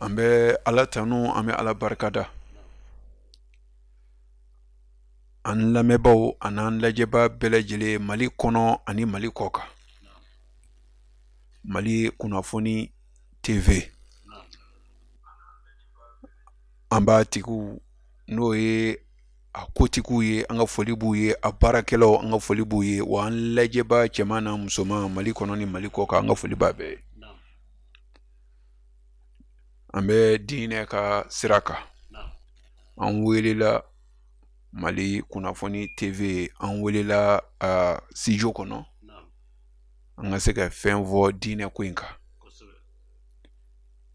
An bɛ Ala tanu, an bɛ Ala barikada. An lamɛnbaaw an'an lajɛbaa bɛɛ lajɛlen Mali kɔnɔ ani Mali kɔ kan. Mali kunnafoni TV. An b'a tigiw n'o ye a kotigiw ye, an ka foli b'u ye, a baarakɛlaw an ka foli b'u ye, wa an lajɛbaa cɛman n'a musoman Mali kɔnɔ ni Mali kɔ kan, an ka foli b'a bɛɛ ye. An bɛ diinɛ ka sira kan. An welela Mali kunnafoni TV, an welela a studio kɔnɔ an ka se ka fɛn fɔ diinɛ ko in kan.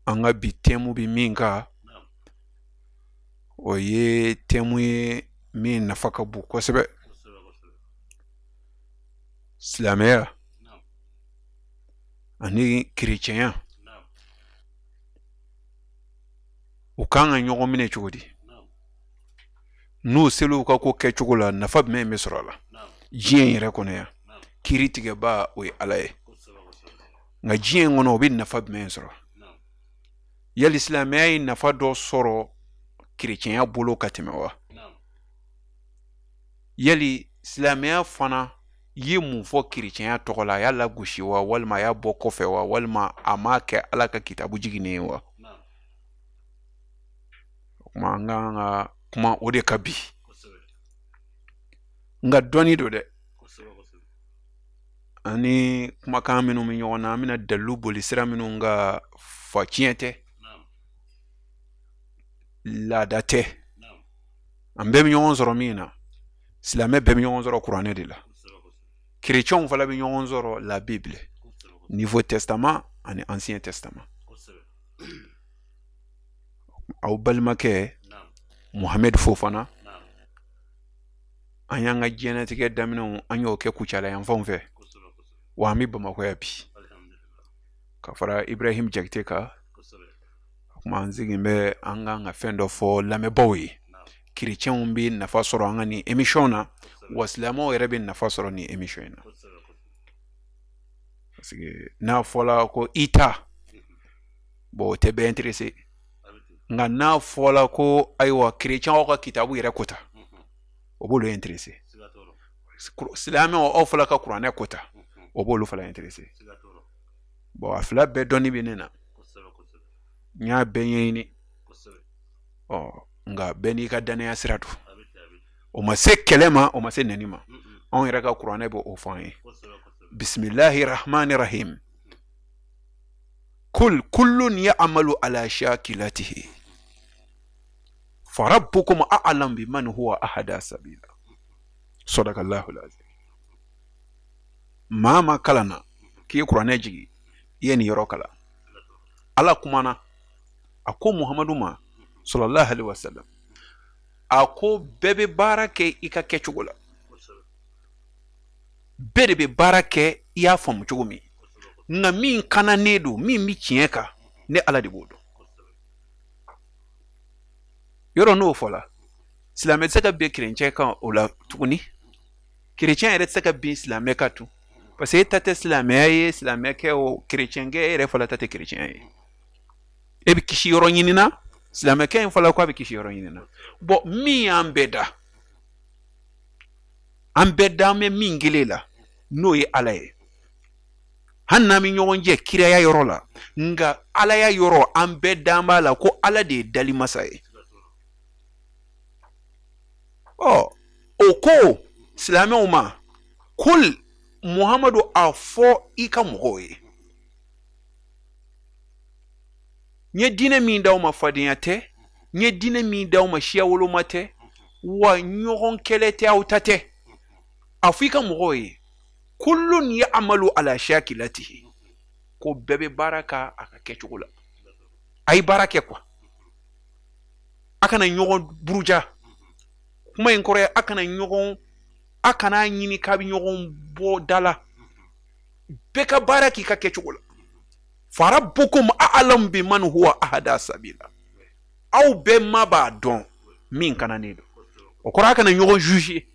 An ka bi thème bɛ min kan, o ye thème ye min nafa ka bon kosɛbɛ. Silamɛya ani kerecɛnya, u kan ka ɲɔgɔn minɛ cogo di? N'u sera u ka ko kɛcogo la, nafa jumɛn bɛ sɔrɔ a la diɲɛ yɛrɛ kɔnɔ yan? Kiiri tigɛbaa o ye Ala ye, nka diɲɛ in kɔnɔ o bɛ nafa jumɛn sɔrɔ? Yali silamɛya ye nafa dɔ sɔrɔ kerecɛnya bolo ka tɛmɛ wa? Yali silamɛya fana ye mun fɔ kerecɛnya tɔgɔ la? A y'a lagosi wa, walima a y'a bɔ kɔfɛ wa, walima a m'a kɛ Ala ka kitabu jiginnen ye wa? O tuma an kan ka kuma o de kan bi. Nka dɔɔni don dɛ, ani kumakan minnu bɛ ɲɔgɔn na, an bɛna dalilu boli sira minnu kan, fa tiɲɛ tɛ, laada tɛ, an bɛɛ bɛ ɲɔgɔn sɔrɔ min na. Silamɛ bɛɛ bɛ ɲɔgɔn sɔrɔ kuranɛ de la, kerecɛnw fana bɛ ɲɔgɔn sɔrɔ la Bible, Nouveau Testament ani Ancien Testament. Aw balimakɛ Mohamed Fofana, an y'an ka diɲɛnatigɛ daminɛw, an y'o kɛ Kucala yanfanw fɛ, wa an bɛ Bamakɔ yan bi ka fara Ibrahim Jakite kan. Kuma an sigin bɛ, an kan ka fɛn dɔ fɔ lamɛnbaaw ye. Kerecɛnw bɛ nafa sɔrɔ an ka nin émission na, wa silamɛw yɛrɛ bɛ nafa sɔrɔ nin émission in na, parce que n'a fɔla ko i ta bon, o tɛ bɛɛ intéressé, nka n'a fɔla ko ayiwa kerecɛnw ka kitabu yɛrɛ ko ta, o b'olu intéressé. Silamɛw aw fana ka kuranɛ ko ta, o b'olu fana intéressé. Bon, a fila bɛɛ dɔnni bɛ ne na, n y'a bɛɛ ɲɛɲini. Ɔ nka bɛɛ n'i ka danaya sira don. O ma se kɛlɛ ma, o ma se nɛni ma. Anw yɛrɛ ka kuranɛ bɛ o fɔ an ye. Bisimilahi rahmani rahim, kul kullun ya'malu ala shakilatihi farabbukum a'lam biman huwa ahada sabila. Sadakallahu alazim. Maa ma kalan na k'i ye kuranɛ jigin, i ye nin yɔrɔ kalan. Ala kumana, a ko Muhamadu ma sallallahu alaihi wasallam, a ko bɛɛ bɛ baara kɛ i ka kɛcogo la, bɛɛ de bɛ baara kɛ i y'a faamu cogo min, nka min kananen don, min bɛ tiɲɛ kan, ne Ala de b'o dɔn. Yɔrɔ n'o fɔla, silamɛ tɛ se ka bin kerecɛn kan o la tuguni, kerecɛn yɛrɛ tɛ se ka bin silamɛ kan tun, parce que e ta tɛ silamɛya ye, silamɛkɛ o kerecɛnkɛ, e yɛrɛ fana ta tɛ kerecɛnya ye. E bɛ kisi yɔrɔ ɲini na, silamɛkɛ in fana ko a bɛ kisi yɔrɔ ɲini na. Bon, min y'an bɛɛ da, an bɛɛ dan bɛ min kelen la, n'o ye Ala ye. Hali n'an bɛ ɲɔgɔn jɛ kiraya yɔrɔ la, nka alaya yɔrɔ, an bɛɛ dan b'a la ko Ala de ye dali masa ye. Ɔ o ko silamɛw ma, kul Muhamadu, a fɔ i ka mɔgɔw ye, n ye diinɛ min d'aw ma fadenya tɛ, n ye diinɛ min d'aw ma siya woloma tɛ, wa ɲɔgɔn kɛlɛ tɛ, aw ta tɛ. A fɔ i ka mɔgɔw ye, kullun ya'malu ala shakilatihi, ko bɛɛ bɛ baara kɛ a ka kɛcogo la. A ye baara kɛ quoi, a kana ɲɔgɔn buruja. Kuma in kɔrɔ ye a kana ɲɔgɔn, a kana ɲini k'a bɛ ɲɔgɔn bɔ da la, bɛɛ ka baara k'i ka kɛcogo la. Farabbukum a'lam biman huwa ahada sabila, aw bɛɛ ma b'a dɔn min kananen don. O kɔrɔ a kana ɲɔgɔn juger,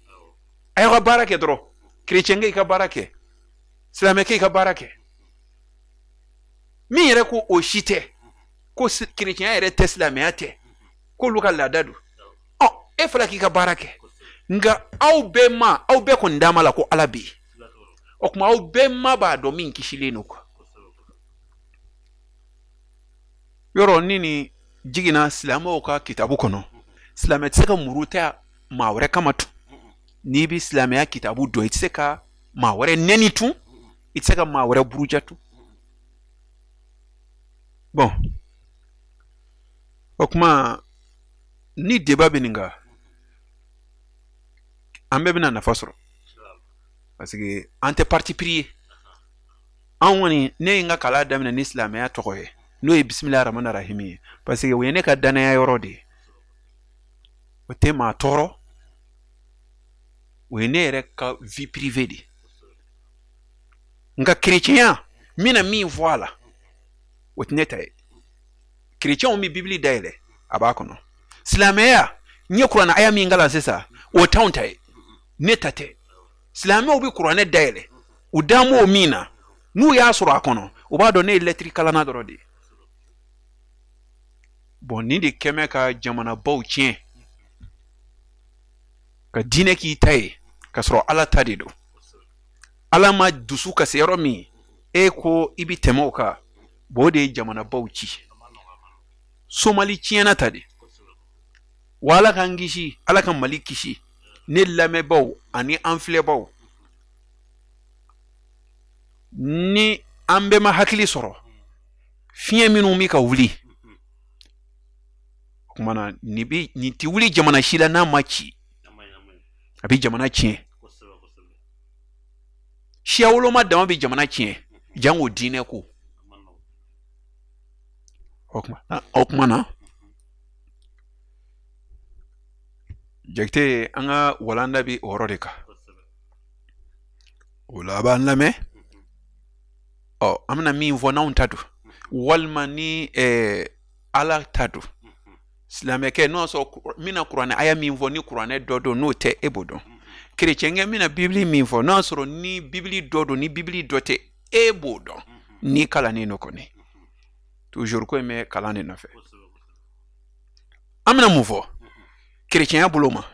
a y'aw ka baara kɛ dɔrɔn. Kerecɛnkɛ i ka baara kɛ, silamɛkɛ i ka baara kɛ. Min yɛrɛ ko o si tɛ, Ko kerecɛnya yɛrɛ tɛ, silamɛya tɛ, k'olu ka laada don. Ɔ, e fana k'i ka baara kɛ, nka aw bɛɛ ma, aw bɛɛ kɔni d'a ma la ko Ala bɛ yen. O tuma aw bɛɛ ma b'a dɔn min kisilen don quoi. Yɔrɔ ni nin jiginna silamɛw ka kitabu kɔnɔ, silamɛ tɛ se ka muru ta maa wɛrɛ kama tun. N'i bɛ silamɛya kitabu dɔn, i tɛ se ka maa wɛrɛ nɛni tun, i tɛ se ka maa wɛrɛ buruja tun. Bon, o tuma ni débat bɛ nin kan, an bɛɛ bɛna nafa sɔrɔ, parce que an tɛ parti pris ye. An kɔni, ne ye n ka kalan daminɛ ni silamɛya tɔgɔ ye, n'o ye bisimilahi rahmani rahimi ye, parce que o ye ne ka danaya yɔrɔ de ye. O tɛ maa tɔɔrɔ, o ye ne yɛrɛ ka vie privée de ye. Nka kerecɛnya, n bɛna min fɔ a la, o tɛ ne ta ye. Kerecɛnw bɛ bibili dayɛlɛ, a b'a kɔnɔ. Silamɛya, n ye kuranɛ aya min kalan sisan, o t'anw ta ye, ne ta tɛ. Silamɛw bɛ kuranɛ dayɛlɛ, u dan b'o min na, n'u y'a sɔrɔ a kɔnɔ, u b'a dɔn ne ye lɛtiri kalanna dɔrɔn de ye. Bon, nin de kɛmɛ ka jamanabaw tiɲɛ, ka diinɛ k'i ta ye, ka sɔrɔ Ala ta de don. Ala ma dusu ka se yɔrɔ min, e ko i bɛ tɛmɛ o kan. Bon, o de ye jamanabaw ci. Somali tiɲɛna ta de wa. Ala k'an kisi, Ala ka Mali kisi. Ne lamɛnbaaw ani an filɛbaw, ni an bɛɛ ma hakili sɔrɔ, fiɲɛ minnu bɛ ka wuli, o tuma na nin bi nin ti wuli jamana si la n'a ma ci, a bɛ jamana tiɲɛ. Siya woloma dama bɛ jamana tiɲɛ, jango diinɛ ko. O tuma na, Jakite, an ka walanda bɛ o yɔrɔ de kan. O la, a b'an lamɛn. Ɔ, an bɛna min fɔ, n'anw ta don walima ni Ala ta don, silamɛkɛ, n'o y'a sɔrɔ n bɛna kuranɛ aya min fɔ, ni kuranɛ dɔ don, n'o tɛ, e b'o dɔn. Kerecɛnkɛ, n bɛna bibili min fɔ, n'o y'a sɔrɔ ni bibili dɔ don, ni bibili dɔ tɛ, e b'o dɔn. N'i kalannen don kɔni, toujours ko in bɛ kalan de nɔfɛ. An bɛna mun fɔ kerecɛnya bolo ma?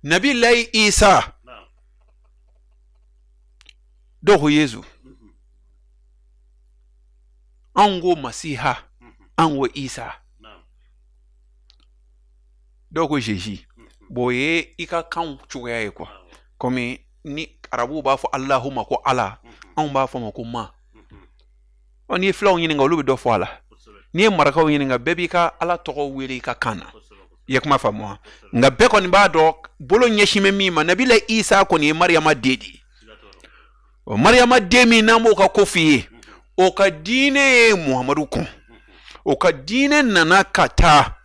Nabilayi Isa, dɔw ko Yezu, anw ko Masiha, an ko Isa, dɔw ko Jésus. Bon, o ye i ka kanw cogoya ye quoi. Komi ni arabuw b'a fɔ Alahuma ko Ala, anw b'a fɔ ma ko ma. Ɔ, n'i ye filaw ɲininka, olu bɛ dɔ fɔ a la. N'i ye marakaw ɲininka, bɛɛ b'i ka Ala tɔgɔ wele i ka kan na. I ye kuma faamu wa? Nka bɛɛ kɔni b'a dɔn bolo ɲɛsin bɛ min ma. Nabila Isa kɔni ye Mariyama den de ye. O Mariyama den min n'an b'o ka ko f'i ye, o ka diinɛ ye Muhamadu kɔn. O ka diinɛ nana ka taa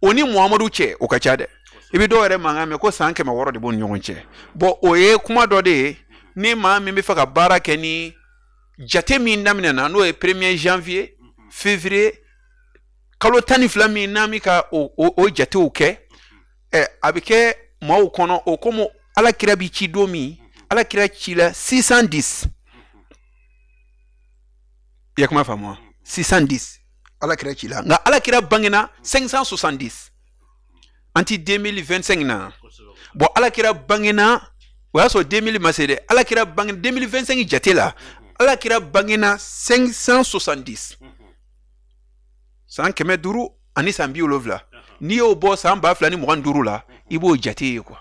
o ni Muhamadu cɛ, o ka ca dɛ. I bɛ dɔw yɛrɛ mankan mɛn ko san 600 de b'u ni ɲɔgɔn cɛ. Bon, o ye kuma dɔ de ye. Ni maa min bɛ fɛ ka baara kɛ ni jate min daminɛna, n'o ye 1er janvier, février, kalo 12 min n'an bɛ ka o jatew kɛ, ɛ, a bɛ kɛ maaw kɔnɔ o komi Ala kira bi ci don min. Ala kira ci la 610. I ye kuma faamu wa? 610 Ala kira ci la, nka Ala kira bangena 570. An ti 2025 na. Bon, Ala kira bangena, o y'a sɔrɔ 2000 ma se dɛ. Ala kira bangena 2025 jate la. Ala kira bangena 570, san 570. N'i y'o bɔ san 2025 la, i b'o jate ye quoi.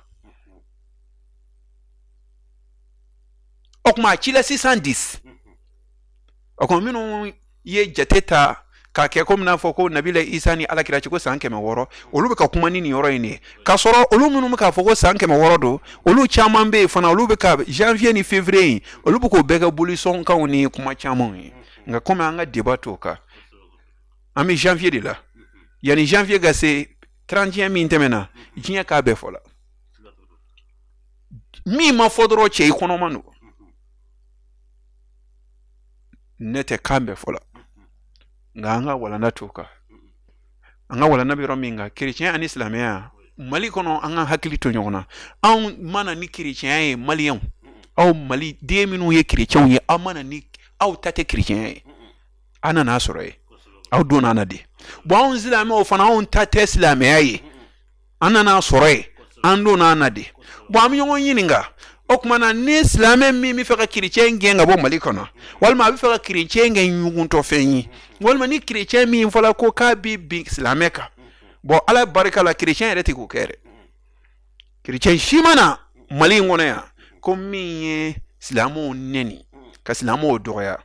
O tuma a cila 610. O tuma minnu ye jate ta k'a kɛ komi n'a fɔ ko Nabila Isa ni Ala kira ci ko san 600, olu bɛ ka kuma ni nin yɔrɔ in de ye. K'a sɔrɔ olu minnu bɛ k'a fɔ ko san 600 don, olu caman bɛ yen fana, olu bɛ ka janvier ni février in, olu bɛ k'o bɛɛ kɛ bolisɔnkanw ni kuma camanw ye. Nka komi an ka débat t'o kan, an bɛ janvier de la. Yanni janvier ka se, 31 min tɛmɛna, diɲɛ k'a bɛɛ fɔ la. Min ma fɔ dɔrɔn, cɛ, i kɔnɔman don. Ne tɛ kan bɛɛ fɔ la, nka an ka walanda t'o kan. An ka walanda bɛ yɔrɔ min kan, kerecɛn ani silamɛya Mali kɔnɔ, an ka hakili to ɲɔgɔn na. Anw mana ni kerecɛnya ye, maliyɛnw, aw Mali den minnu ye kerecɛnw ye, aw mana ni aw ta tɛ kerecɛnya ye. A nana sɔrɔ yen, aw donna na de. Bon, anw silamɛw fana, anw ta tɛ silamɛya ye, an nana sɔrɔ yen, an donna na de. Bon, an bɛ ɲɔgɔn ɲininka o tuma na, ni silamɛ min bɛ fɛ ka kerecɛn gɛn ka bɔ Mali kɔnɔ, walima a bɛ fɛ ka kerecɛn kɛ ɲuguntɔfɛn ye, walima ni kerecɛn min fɔla ko k'a bɛ bin silamɛ kan, bon, Ala barika la, kerecɛn yɛrɛ tɛ k'o kɛ dɛ. Kerecɛn si ma na Mali in kɔnɔ yan ko min ye silamɛw nɛni ka silamɛw dɔgɔya.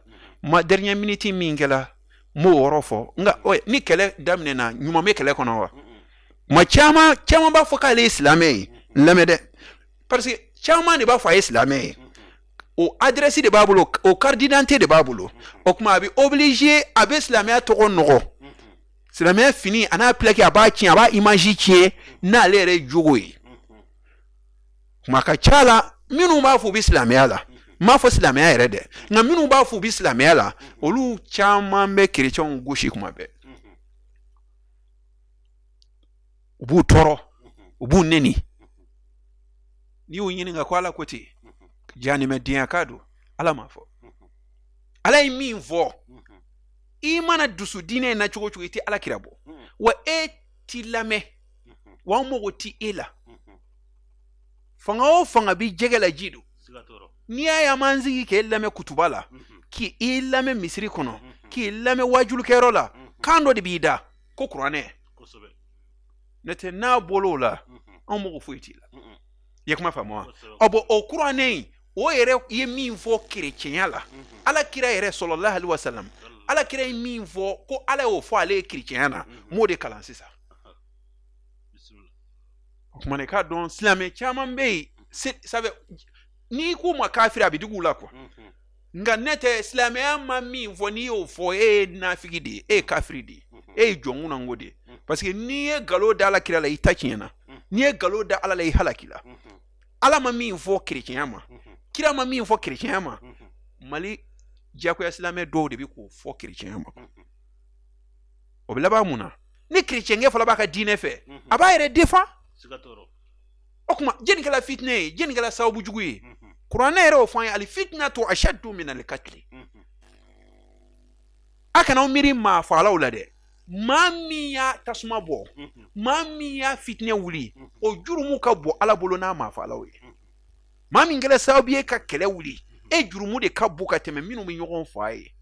Ma dernière minute min kɛla, n b'o yɔrɔ fɔ. Nka ni kɛlɛ daminɛna, ɲuman bɛ kɛlɛ kɔnɔ wa? Tuma caman caman b'a fɔ k'ale ye silamɛ ye. N lamɛn dɛ, parce que caman de b'a fɔ a ye silamɛ ye, o adresse de b'a bolo, o carte d'identité de b'a bolo. O tuma a bɛ obligé, a bɛ silamɛya tɔgɔ nɔgɔ, silamɛya fini a n'a plaque, a b'a tiɲɛ, a b'a image tiɲɛ n'ale yɛrɛ jogo ye. Kuma ka ca la, minnu b'a fɔ u bɛ silamɛya la, n m'a fɔ silamɛya yɛrɛ dɛ, nka minnu b'a fɔ u bɛ silamɛya la, olu caman bɛ kerecɛnw gosi kuma bɛɛ, u b'u tɔɔrɔ, u b'u neni. N'i y'u ɲininka ko Ala ko ten, jahanamɛdenya k'a don, Ala m'a fɔ. Ala ye min fɔ, i mana dusu diinɛ in na cogo o cogo, i tɛ Ala kira bɔ, wa e t'i lamɛn, wa an mago ti e la. Fanga o fanga bi jɛgɛ la, ji don. N'i y'a ye an b'an sigi k'e lamɛn kutuba la, k'i lamɛn misiri kɔnɔ, k'i lamɛn wajulikɛyɔrɔ la, kan dɔ de b'i da ko kuranɛ. N'o tɛ, n'a bɔl'o la, anw mago foyi t'i la. I ye kuma faamu wa? Ɔ bɔn, o kuranɛ in, o yɛrɛ ye min fɔ kerecɛnya la, Ala kira yɛrɛ sɔlɔlahu alaihi wasalam, Ala kira ye min fɔ ko Ala y'o fɔ ale ye kerecɛnya na, n b'o de kalan sisan. O tuma na, i k'a dɔn silamɛ caman bɛ yen, sabu n'i k'u ma kafiri, a bɛ digi u la quoi. Nka ne tɛ, silamɛya ma min fɔ, n'i y'o fɔ, e ye nafigi de ye, e ye kafiri de ye, e ye jɔnkunnango de ye. Parce que n'i ye nkalon da Ala kira la, i ta tiɲɛna. N'i ye nkalon da Ala la, i halakila. Ala ma min fɔ kerecɛnya ma, kira ma min fɔ kerecɛnya ma, Mali diyagoya silamɛ dɔw de bɛ k'o fɔ kerecɛnya ma. O bɛ laban mun na? Ni kerecɛnkɛ fana b'a ka diinɛ fɛ, a b'a yɛrɛ défend. O tuma, jɛni kɛla fitinɛ ye? Jɛni kɛla sababu jugu ye? Kuranɛ yɛrɛ y'o fɔ an ye: alifitinatu ashaddu min alikatili. A kana aw miiri maa fagalaw la dɛ. Maa min y'a tasuma bɔ, maa min y'a fitinɛ wuli, o jurumu ka bon Ala bolo n'a maa fagalaw ye. Maa min kɛra sababu ye ka kɛlɛ wuli, e jurumu de ka bon ka tɛmɛ minnu bɛ ɲɔgɔn fa ye.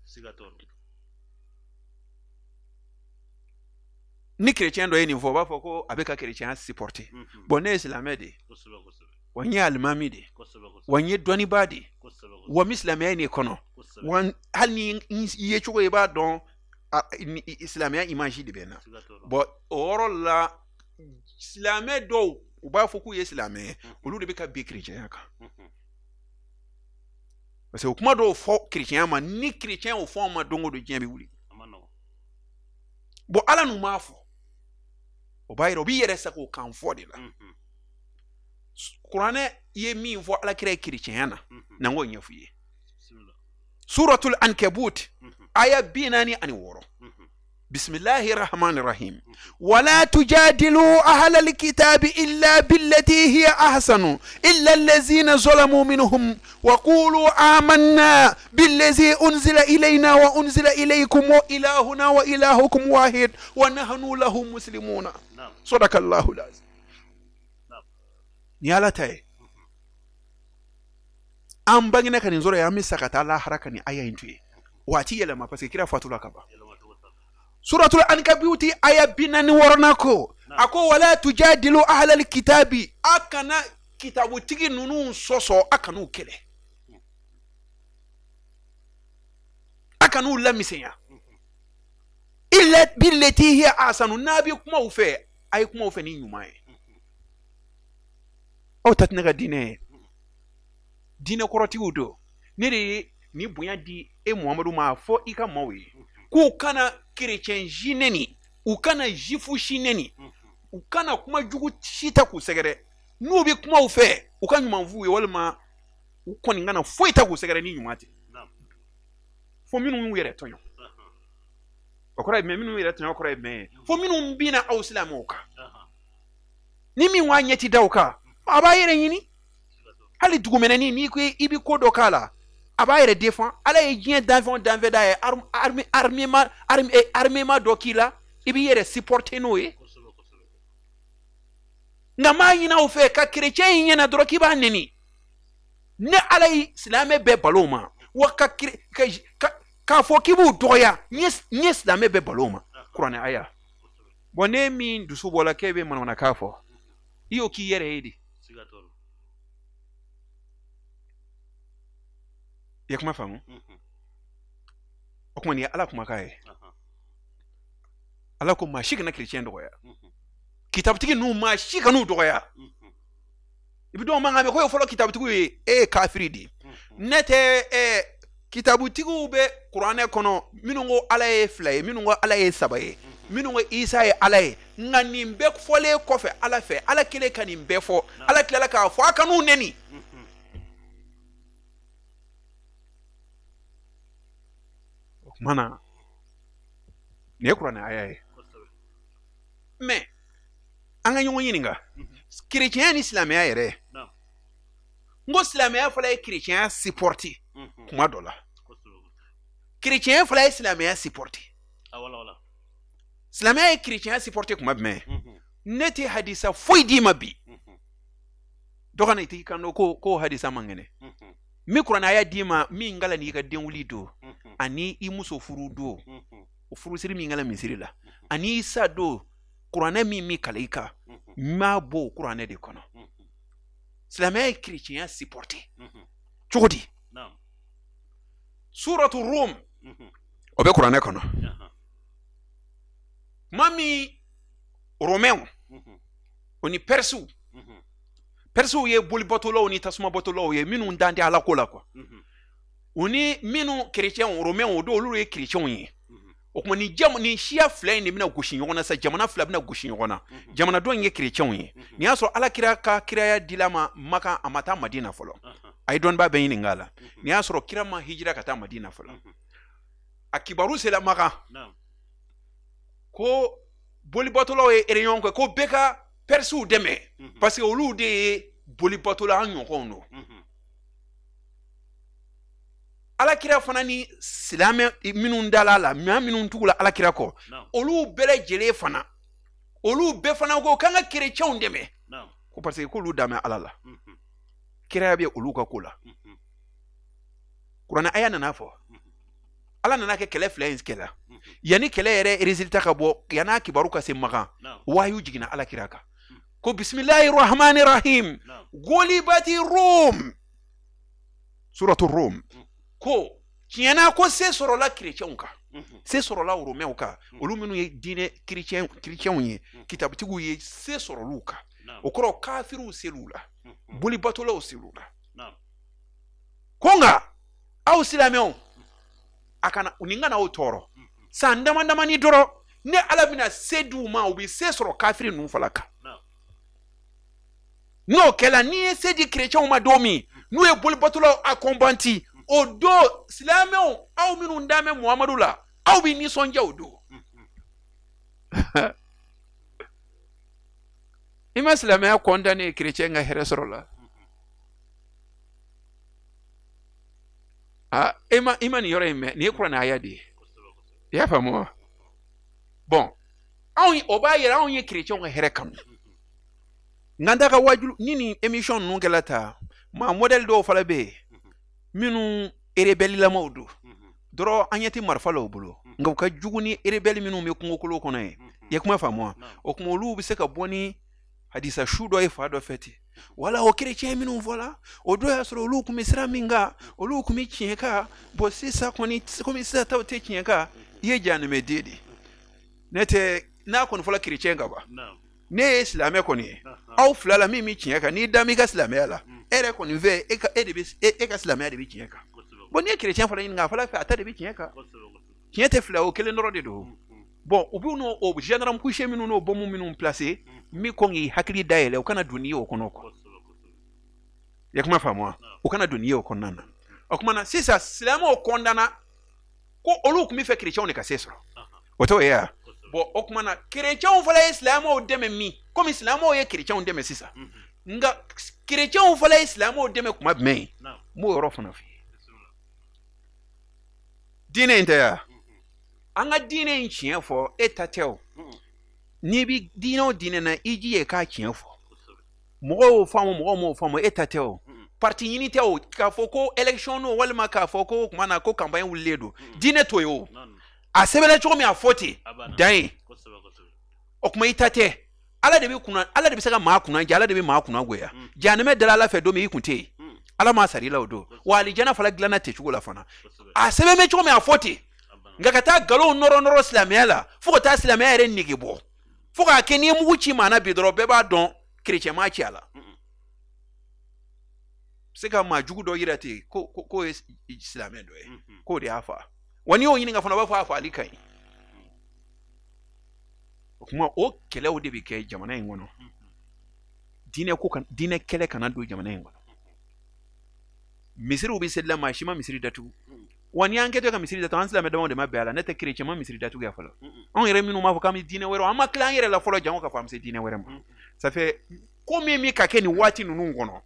Ni kerecɛn dɔ ye nin fɔ, o b'a fɔ ko a bɛ ka kerecɛnya supporter. Bon, ne ye silamɛ de ye, wa n ye alimami de ye, wa n ye dɔnnibaa de ye, wa n bɛ silamɛya in de kɔnɔ, wa hali ni n ye cogo, i b'a dɔn silamɛya image de bɛ n na. Bon, o yɔrɔ la, silamɛ dɔw, u b'a fɔ k'u ye silamɛ ye, olu de bɛ ka bin kerecɛnya kan, parce que o kuma dɔw fɔ kerecɛnya ma, ni kerecɛn y'o fɔ anw ma, don o don diɲɛ bɛ wuli. Bon, Ala n'u m'a fɔ, o b'a yira o b'i yɛrɛ sago kan fɔ de la. Kuranɛ ye min fɔ Ala kira ye kerecɛnya na, na n k'o ɲɛfɔ i ye. Suratul Ankabut, aya 46. Bisimilahi rahmani rahim. Wala tujadilu ahlal kitabi illa billati hiya ahsanu illa allazina zalamu minhum wa qulu amanna billazi unzila ilayna wa unzila ilaykum wa ilahuna wa ilahukum wahid wa nahnu lahu muslimuna. Sadakallahu lazim. Ni Ala ta ye, an bangena ka nin sɔrɔ yen, an bɛ sa ka taa lahara ka nin aya in to yen. Waati yɛlɛma, parce que kira fatula ka ban. Suratul Ankabuti, aya 46 ko, a ko: wala tujadilu ahlal kitabi, a kana kitabutigi ninnu sɔsɔ, a kan'u kɛlɛ, a kan'u lamisɛnya, illa billati hiya ahsanu. N'a bɛ kuma u fɛ, a ye kuma u fɛ ni ɲuman ye. Aw ta tɛ ne ka diinɛ ye, diinɛ kɔrɔtigiw don. Ne de ye ni bonya di e Muhamadu ma, a fɔ i ka maaw ye k'u kana kerecɛn si nɛni, u kana zifu si nɛni, u kana kuma jugu si ta k'u sɛgɛrɛ. N'u bɛ kuma u fɛ, u ka ɲuman f'u ye, walima u kɔni kana foyi ta k'u sɛgɛrɛ ni ɲuman tɛ, fo minnu y'u yɛrɛ tɔɲɔ. O kɔrɔ ye jumɛn? Minnu yɛrɛ tɔɲɔ kɔrɔ ye jumɛn ye? Fo minnu binna aw silamɛw kan. Ni min ko a ɲɛ ti da o kan, a b'a yɛrɛ ɲini. Hali dugumɛnɛni, n'i ko i bɛ ko dɔ k'a la, A b'a yɛrɛ défend. Ala ye diɲɛ danfɛn o danfɛn d'a ye, armement dɔ k'i la, i b'i yɛrɛ supporter n'o ye. Nka m'a ɲini aw fɛ ka chrétien in ɲɛna dɔrɔn k'i b'a neni. Ne Ala ye silamɛ bɛɛ balo o ma, wa ka k'a fɔ k'i b'u dɔgɔya, n ye silamɛ bɛɛ balo o ma. Kuranɛ aya. Bon, ne min dusu bɔla k'e bɛ manamanakan fɔ, i y'o k'i yɛrɛ ye de. I ye kuma faamu? O kuma nin ye Ala kumakan ye. Ala ko maa si kana chrétien dɔgɔya. Kitabutigi ninnu maa si kan'u dɔgɔya. I bɛ dɔw mankan mɛn k'o ye fɔlɔ kitabutigiw ye, e ye kafiri de ye. Ne tɛ kitabutigiw bɛ kuranɛ kɔnɔ minnu ko Ala ye fila ye, minnu ko Ala ye saba ye, minnu ko Isa ye Ala ye. Nka nin bɛɛ fɔlen kɔfɛ Ala fɛ, Ala kelen ka nin bɛɛ fɔ, Ala tilala k'a fɔ a kan'u neni. O tuma na nin ye kuranɛ aya ye. Mais an ka ɲɔgɔn ɲininka, chrétien ni silamɛya yɛrɛ, n ko silamɛya fana ye chrétien supporter kuma dɔ la, chrétien fana ye silamɛya supporter. Silamɛya ye chrétien supporter kuma jumɛn? Ne tɛ hadisa foyi d'i ma bi, dɔ kana i t'i kan dɔn ko hadisa man kɛnɛ. N bɛ kuranɛ aya d'i ma min kalan n'i ka denwuli don, ani i muso furu don, o furusiri min kalan misiri la, ani i sa don, kuranɛ min mi kalan i kan, n b'a bɔ o kuranɛ de kɔnɔ. Silamɛya ye chrétien supporter cogo di? Suratu Rum, o bɛ kuranɛ kɔnɔ. Tuma min Romainw o ni Persiw, Persiw ye bolibatolaw ni tasumabatolaw ye minnu dan tɛ Ala ko la quoi. U ni minnu chrétiens, Romainw o don olu ye chrétiens ye. O tuma ni jamu ni siya fila in de bɛna gosi ɲɔgɔn na sa, jamana fila bɛna gosi ɲɔgɔn na. Jamana dɔ in ye chrétiens ye. Nin y'a sɔrɔ Ala kira ka kiraya dila ma Makan, a ma taa Madina fɔlɔ. A ye dɔnnibaa bɛɛ ɲininka a la. Nin y'a sɔrɔ kira ma hijira ka taa Madina fɔlɔ. A kibaru sera Makan ko bolibatolaw ye réunion kɛ ko bɛɛ ka Persiw dɛmɛ, parce que olu de ye bolibatola an ɲɔgɔnw don. Ala kira fana ni silamɛ minnu dala la, maa minnu tugula Ala kira kɔ, olu bɛɛ lajɛlen fana, olu bɛɛ fana ko k'an ka chrétiens dɛmɛ, ko parce que k'olu dan bɛ Ala la, kiraya bɛ olu ka ko la. Kuranɛ aya nana fɔ, Ala nana kɛ kɛlɛ fila in kɛlɛ, yanni kɛlɛ yɛrɛ résultat ka bɔ, yann'a kibaru ka se Makan, wahayu jiginna Ala kira kan ko bisimilahi rahmani rahim, golibati Rum, suratu Rum. Ko tiɲɛna ko se sɔrɔla chrétiens kan, se sɔrɔla Romainw kan, olu minnu ye diinɛ chrétiens ye, kitabutigiw ye, se sɔrɔl'u kan. O kɔrɔ kafiriw ser'u la, bolibatolaw ser'u la. Ko nka aw silamɛw, a kana nin kana aw tɔɔrɔ san dama damani dɔrɔn, ne Ala bɛna se d'u ma, u bɛ se sɔrɔ kafiri ninnu fana kan. N'o kɛla, n'i ye se di chrétiens ma don min, n'u ye bolibatolaw accompagner, o don silamɛw aw minnu dan bɛ Muhamadu la, aw bɛ nisɔndiya o don. I ma silamɛya condamné chrétien ka hɛrɛ sɔrɔ la. Ah, i ma nin yɔrɔ in mɛn, nin ye kuranɛ aya de ye. I y'a faamu wa? Bon, anw o b'a yira anw ye chrétiens ka hɛrɛ kanu. Nka n ta ka wajulu ni nin émission ninnu kɛla tan, maa modèle dɔw fana bɛ yen minnu rebelle-lamaw don dɔrɔn, an ɲɛ tɛ marifa la u bolo, nka u ka jugu ni rebelle minnu bɛ kungokolo kɔnɔ ye. I ye kuma faamu wa? O tuma olu bɛ se ka bɔ ni hadisa su dɔ ye fa dɔ fɛ ten, wala o chrétien minnu fɔla o don y'a sɔrɔ olu tun bɛ sira min kan, olu tun bɛ tiɲɛ kan. Bon, sisan kɔni komi sisan taw tɛ tiɲɛ kan, i ye jahanamɛden de ye. Ne tɛ n'a kɔni fɔla chrétien kan ban, ne ye silamɛ kɔni ye, aw fila la min bɛ tiɲɛ kan, n'i da m'i ka silamɛya la, e yɛrɛ kɔni fɛ e ka silamɛya de bɛ tiɲɛ kan. Bon, n'i ye chrétien fana ɲininka, a fana fɛ a ta de bɛ tiɲɛ kan. Tiɲɛ tɛ fila, o kelen dɔrɔn de don. Bon, u b'u n'o o gendarme couché minnu n'o bombe minnu placé, min kɔn k'i hakili dayɛlɛ, u kana don n'i ye o kɔnɔ quoi. I ye kuma faamu wa? U kana don n'i ye o kɔnɔna na. O tuma na sisan silamɛw condamna ko olu tun bɛ fɛ chrétiens de ka se sɔrɔ. O t'o ye wa? Bon, o tuma na chrétiens fana ye silamɛw dɛmɛ min, komi silamɛw ye chrétiens dɛmɛ sisan, nka chrétiens fana ye silamɛw dɛmɛ kuma jumɛn? N b'o yɔrɔ fana f'i ye. Diinɛ in tɛ ya, an ka diinɛ in tiɲɛ fɔ, e ta tɛ o. N'i bi diinɛ o diinɛ na, i jija k'a tiɲɛ fɔ. Mɔgɔw y'o faamu, mɔgɔw m'o faamu, e ta tɛ o. Parti ɲini tɛ o, k'a fɔ ko élection no, walima k'a fɔ ko o tuma na ko campagne wulilen don. Diinɛ t'o ye o. A sɛbɛnna cogo min, a fɔ ten dan ye. O tuma i ta tɛ. Ala de bɛ kunna, Ala de bɛ se ka maa kunna ja, Ala de bɛ maa kunna goya. Jahanamɛ dara Ala fɛ don min, i kun tɛ yen. Ala m'a sara i la o don. Wa alijana fana dilanna ten cogo la fana. A sɛbɛn bɛ cogo min, a fɔ ten. Nka ka taa nkalonw nɔrɔ nɔrɔ silamɛya la, fo ka taa silamɛya yɛrɛ nege bɔ, fo k'a kɛ n'i ye mugu ci maa na bi dɔrɔn, bɛɛ b'a dɔn kerecɛn m'a ci a la. Se ka maa jugu dɔ yira ten ko k'o ye silamɛ dɔ ye, k'o de y'a fa. Wa n'i y'o ɲininka fana, o b'a fɔ a faali ka ɲi. O tuma o kɛlɛw de bɛ kɛ jamana in kɔnɔ. Diinɛ ko kan, diinɛ kɛlɛ kana don jamana in kɔnɔ. Misiriw bɛ seli la, maa si ma misiri datugu. Wa n'i y'an kɛtɔ ka misiri datugu, an silamɛ damaw de ma bɛn a la. Ne tɛ kerecɛn ma misiri datugu yan fɔlɔ. Anw yɛrɛ minnu b'a fɔ k'an bɛ diinɛ wɛrɛ, an ma tila an yɛrɛ la fɔlɔ, jango k'a fɔ an bɛ se diinɛ wɛrɛ ma. Ça fait ko min bɛ ka kɛ nin waati ninnu kɔnɔ,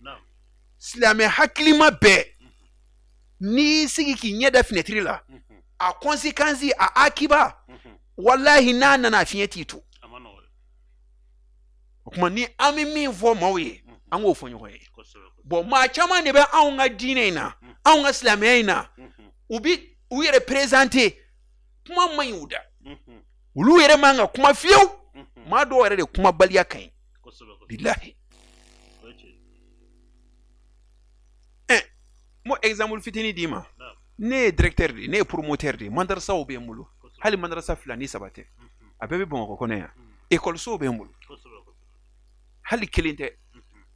silamɛ hakilima bɛɛ, n'i y'i sigi k'i ɲɛ da finɛtiri la, a conséquence, a akiba, walahi n'a nana a fiɲɛ t'i to. O tuma ni an bɛ min fɔ maaw ye, an k'o fɔ ɲɔgɔn ye. Bon, maa caman de bɛ anw ka diinɛ in na, anw ka silamɛya in na, u bi u yɛrɛ présenter, kuma man ɲi u da. Olu yɛrɛ man ka kuma fiyewu. Maa dɔw yɛrɛ de kumabaliya ka ɲi. Bilahi. Mo exemple fitinin d'i ma. Ne ye directeur de ye, ne ye promoteur de ye, madrasaw bɛ n bolo. Hali madrasa 2 ni 3 tɛ. A bɛɛ bɛ Bamakɔ kɔnɔ yan. Ekɔlisow bɛ n bolo. Hali kelen tɛ.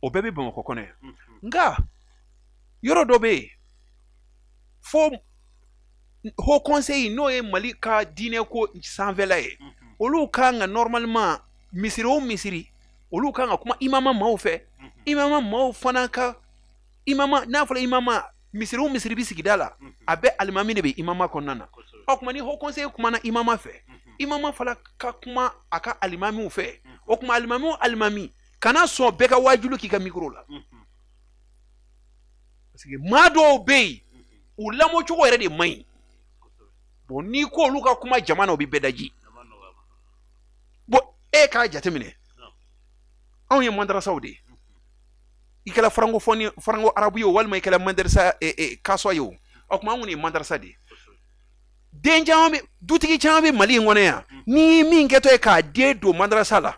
O bɛɛ bɛ Bamakɔ kɔnɔ yan. Nka yɔrɔ dɔ bɛ yen, fo Haut Conseil, n'o ye Mali ka diinɛ ko sanfɛla ye, olu kan ka normalement misiri o misiri, olu kan ka kuma imama maaw fɛ. Imama maaw fana ka imama, n'a fɔra imama, misiri o misiri bɛ sigida la, a bɛɛ alimami de bɛ imama kɔnɔna na. O tuma ni Haut Conseil kumana imama fɛ, imama fana ka kuma a ka alimamiw fɛ. O tuma alimami o alimami, kana sɔn bɛɛ ka waajulu k'i ka micro la. Parce que maa dɔw bɛ yen, u lamɔcogo yɛrɛ de man ɲi. Bon, n'i ko olu ka kuma jama na, o bɛ bɛɛ daji. Bon, e k'a jateminɛ, anw ye madrasaw de ye. I kɛra francophonie, franco arabu ye o, walima i kɛra madrasa kasɔ ye o, o tuma anw kɔni ye madrasa de ye. Den caman bɛ, dutigi caman bɛ Mali in kɔnɔ yan, n'i ye min kɛtɔ ye k'a den don madrasa la,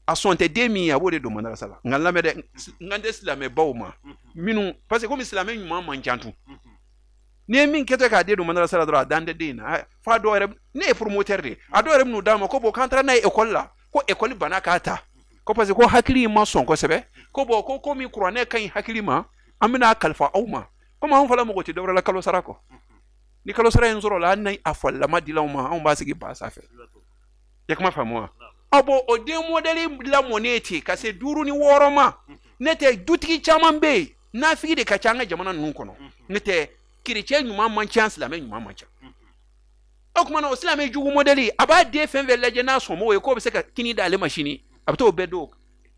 a sɔn tɛ den min ye, a b'o de don madrasa la. Nka n lamɛn dɛ, n kan tɛ silamɛbaw ma minnu, parce que komi silamɛ ɲuman man ca tun, n'i ye min kɛtɔ k'a den don madrasa la dɔrɔn, a dan tɛ den in na. F'a dɔw yɛrɛ, ne ye promoteur de ye, a dɔw yɛrɛ bɛ n'u d'a ma ko bon, k'an taara n'a ye ekɔli la, ko ekɔli banna k'a ta, ko parce que ko hakili in ma sɔn kosɛbɛ, ko bon, ko komi kuranɛ ka ɲi hakili ma, an bɛna kalifa aw ma. Komi anw fana mago tɛ dɔwɛrɛ la kalo sara kɔ, ni kalo sara in sɔrɔla, hali ni a falilama dila anw ma, anw b'a sigi ba sanfɛ. I kuma faamu wa? Ɔ bon, o den modèle lamɔnen ten ka se 5 ni 6 ma, ne tɛ dutigi caman bɛ yen, nafigi de ka ca an ka jamana ninnu kɔnɔ. Ne tɛ kerecɛn ɲuman man ca, silamɛ ɲuman man ca. O tuma na o silamɛ jugu modèle, a b'a den fɛn fɛn lajɛ n'a sɔn m'o ye k'o bɛ se ka kini d'ale ma sini, a bɛ t'o bɛɛ don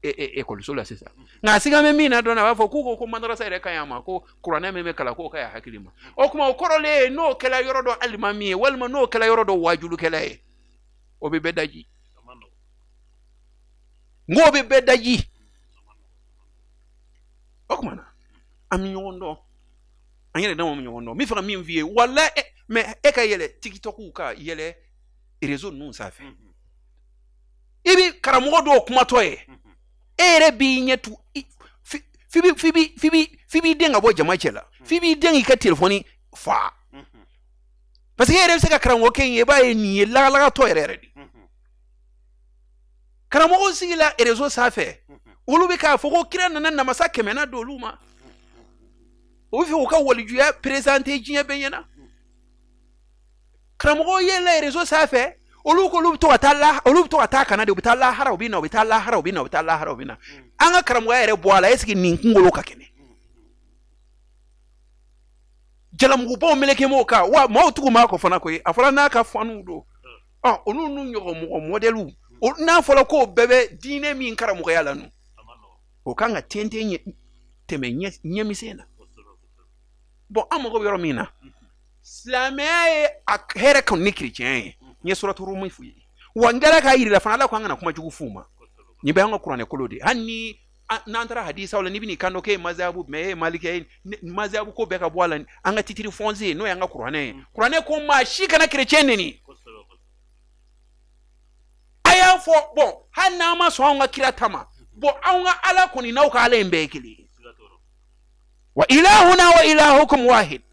ekɔliso la sisan. Nka a siga bɛ min na dɔrɔn, a b'a fɔ k'u ko ko madrasa yɛrɛ ka ɲi a ma, ko kuranɛ min bɛ kalan k'o ka ɲi a hakili ma. O tuma o kɔrɔlen ye n'o kɛla yɔrɔ dɔ alimami ye, walima n'o kɛla yɔrɔ dɔ wajulukɛla ye, o bɛ bɛɛ daji. N k'o bɛ bɛɛ daji. O tuma na an bɛ ɲɔgɔn dɔn, an yɛrɛ dama bɛ ɲɔgɔn dɔn. N bɛ fɛ ka min f'i ye, walahi, mais e ka yɛlɛ TikTok ka yɛlɛ réseau ninnu sanfɛ, i bɛ karamɔgɔ dɔw kumatɔ ye, e yɛrɛ b'i ɲɛ tu, f'i b'i den ka bɔ jama cɛ la, f'i b'i den k'i ka telefɔni fa, parce que e yɛrɛ bɛ se ka karamɔgɔ kɛ in ye, i b'a ye nin ye lagalagatɔ yɛrɛ yɛrɛ de. Karamɔgɔw sigila réseau sanfɛ, olu bɛ k'a fɔ ko kira nana namasa 100 na don olu ma, o bɛ fɛ k'u ka walijuya présenter diɲɛ bɛɛ ɲɛna. Karamɔgɔw yɛlɛla réseau sanfɛ, olu ko olu bɛ to ka taa la, olu bɛ to ka taa kana de, u bɛ taa lahara, u bɛ na, u bɛ taa lahara, u bɛ na, u bɛ taa lahara, u bɛ na. An ka karamɔgɔya yɛrɛ bɔ a la, est-ce que nin kunkolo ka kɛnɛ? Jalamugubaw meleke m'o kan, wa maaw tugu m'a kɔ fana koyi, a fɔra n'a ka fanuw don. Ɔ, olu n'u ɲɔgɔn mɔgɔ mɔdɛliw, n'a fɔra k'o bɛɛ bɛ diinɛ min karamɔgɔya la nu, o kan ka tɛntɛn tɛmɛ ɲɛmisɛn na. Bon, an mago bɛ yɔrɔ min na, Silamɛya ye a hɛrɛ kanu ni kerecɛnya ye. N ye suratu Rumi f'u ye. Wa n kɛra k'a yir'i la fana, Ala ko an kana kuma jugu f'u ma. Nin bɛɛ y'an ka kuranɛ kolo de ye. Hali ni n'an taara hadisaw la, n'i bɛn'i kan dɔn k'e ye mazabu mɛ, e ye malikɛ ye, mazabu ko bɛɛ ka bɔ a la. An ka titre foncier n'o y'an ka kuranɛ ye. Kuranɛ ko maa si kana kerecɛn neni. A y'a fɔ bɔn, hali n'an ma sɔn anw ka kira ta ma, bɔn anw ka Ala kɔni n'aw ka Ala in bɛɛ ye kelen ye. Wa ilahuna wa ilahukum wahid.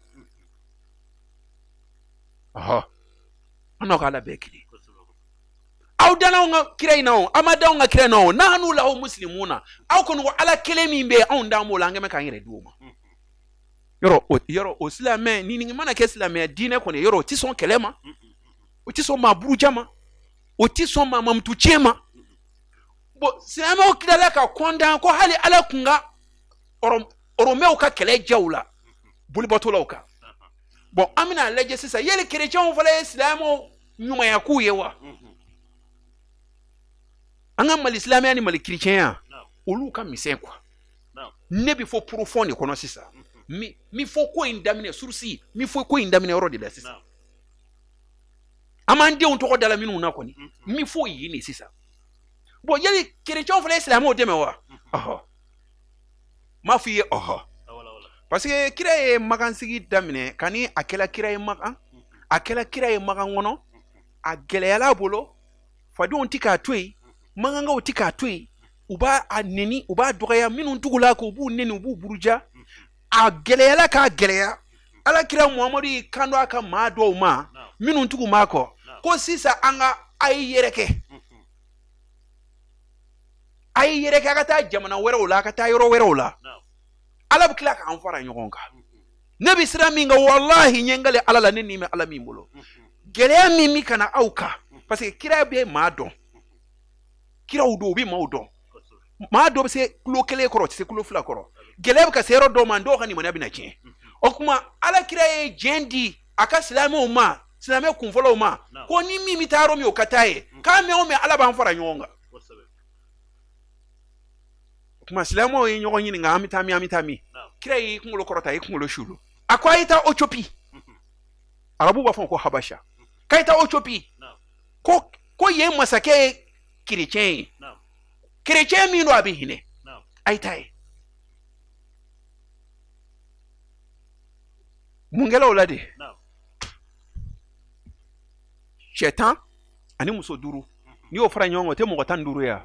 Ɔhɔ, an n'aw ka Ala bɛɛ ye kelen. Aw danna anw ka kira in na o, aw ma da anw ka kira in na o, nahnu lahu muslimuna. Aw kɔni ko Ala kelen min bɛ yen, anw d'an b'o la, an kɛn bɛ k'an yɛrɛ di o ma. Yɔrɔ o silamɛ ni nin mana kɛ silamɛya diinɛ kɔni, yɔrɔ o ti sɔn kɛlɛ ma, o ti sɔn maa buruja ma, o ti sɔn maa mamutu tiɲɛ ma. Bɔn, silamɛw tilala ka kɔntan ko hali Ala kun ka Oromɛw ka kɛlɛ jaw la bolibatolaw kan. Bɔn, an bɛna lajɛ sisan, yali kerecɛnw fana ye silamɛw ɲumanya k'u ye wa? An ka Mali silamɛya ni Mali kerecɛnya, olu ka misɛn quoi. Ne bɛ fɔ profond de kɔnɔ sisan. Mi fɔ ko in daminɛ source, mi fɔ ko in daminɛ yɔrɔ de la sisan. An b'an denw tɔgɔ da la minnu na kɔni, mi fɔ yen de sisan. Bɔn, yali kerecɛnw fana ye silamɛw dɛmɛ wa? Ɔhɔ, n b'a f'i ye ɔhɔ. Parce que kira ye magansigi daminɛ, kani a kɛla kira ye Magan, a kɛla kira ye Magan kɔnɔ, a gɛlɛyala a bolo, fadenw ti k'a to yen, magankaw ti k'a to yen, u b'a a neni, u b'a dɔgɔya, minnu tugula ko u b'u neni, u b'u buruja. A gɛlɛyala k'a gɛlɛya, Ala kira Muhamadu y'i kan don a ka maa dɔw ma minnu tugu b'a kɔ, ko sisan an ka a ye yɛrɛ kɛ, a ye yɛrɛ kɛ, a ka taa jamana wɛrɛw la, a ka taa yɔrɔ wɛrɛw la. Ala bɛ tila k'an fara ɲɔgɔn kan. Ne bɛ sira min kan, walahi n ye n kale Ala la, ne ni bɛ Ala min bolo, gɛlɛya min bɛ ka na aw kan, parce que kira bɛ maa dɔn, kiraw don, u bɛ maaw dɔn. Maa dɔ bɛ se kulo kelen kɔrɔ, o tɛ se kulo fila kɔrɔ. Gɛlɛya bɛ ka se yɔrɔ dɔw ma, dɔw ka limaniya bɛna tiɲɛ. O tuma Ala kira ye jɛn di a ka silamɛw ma, silamɛ kunfɔlɔw ma, ko ni min bɛ taa yɔrɔ min, o ka taa yen, k'a mɛn o mɛn, Ala b'an fara ɲɔgɔn kan. O tuma silamɛw ye ɲɔgɔn ɲininka, an bɛ taa min, an bɛ taa min? Kira y'i kunkolo kɔrɔta, a y'i kunkolo sulu, a ko a ye taa Ethiopie. Arabu b'a fɔ ko Habasha. K'a ye taa Ethiopie, ko yen masakɛ ye kerecɛn ye, kerecɛn min don a bɛ hinɛ, a ye taa yen. Mun kɛla o la de? Cɛ 10 ani muso 5, n'i y'o fara ɲɔgɔn kan, o tɛ mɔgɔ 15 ye wa?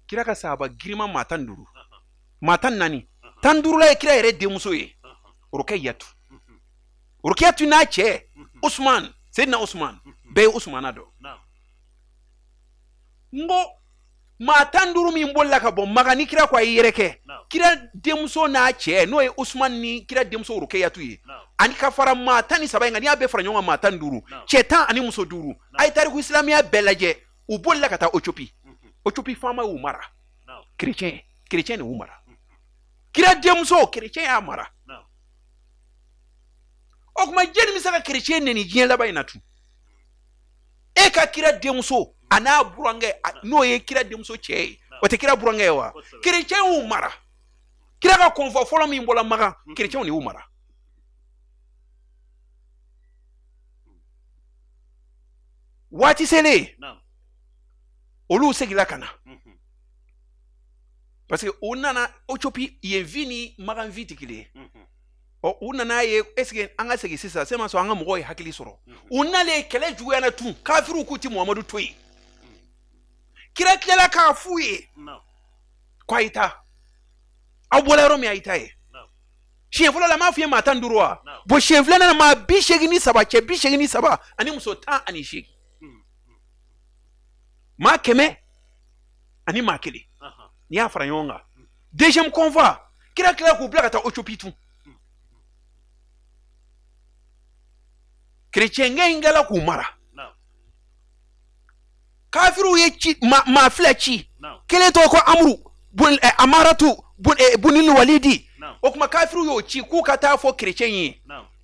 Kira ka sahaba girinma maa 15, maa 14, 15la ye kira yɛrɛ denmuso ye, Rukayatu. Rukayatu n'a cɛ Usman, Seyidina Usman, bɛɛ ye Usmana dɔn. N ko maa 15 min bolila ka bɔ Makan ni kira ko a ye yɛrɛ kɛ, kira denmuso n'a cɛ n'o ye Usman ni kira denmuso Rukayatu ye, ani ka fara maa 13 in kan, n'i y'a bɛɛ fara ɲɔgɔn kan, maa 15, cɛ 10 ani muso 5. A ye tariku silamɛya bɛɛ lajɛ, u bolila ka taa Ethiopie. Ethiopie faama y'u mara, kerecɛn de y'u mara. Kira denmuso kerecɛn y'a mara. O tuma jɛni bɛ se ka kerecɛn neni diɲɛ laban in na tun? E ka kira denmuso a n'a burankɛ, n'o ye kira denmuso cɛ ye, o tɛ kira burankɛ ye wa? Kerecɛn y'u mara. Kira ka kɔnfɔ fɔlɔ min bɔra Makan, kerecɛnw de y'u mara. Waati selen, olu seginna ka na, parce que u nana Ethiopie, yen vie ni Makan vie tɛ kelen ye. Ɔ, u nana ye, est ce que an ka segin sisan, se ma sɔn an ka mɔgɔw ye hakili sɔrɔ. U nalen, kɛlɛ juguyana tun, kafiriw k'u ti Muhamadu to yen. Kira tilala k'a f'u ye ko a ye taa, aw bɔra yɔrɔ min, a ye taa yen. Siɲɛ fɔlɔ la, n m'a f'i ye maa 15 wa? Bon, siɲɛ filanan na, maa 83, cɛ 83 ani muso 18, maa 100 ani maa 1, n'i y'a fara ɲɔgɔn kan, deuxième convoi, kira tilala k'u bila ka taa Ethiopie tun. Kerecɛnkɛ in kɛla k'u mara. Kafiriw ye ci maa 2 ci, kelen tɔgɔ ko Amuru bun Amaratu bunil Walidi. O tuma kafiriw y'o ci k'u ka taa fɔ kerecɛn ye,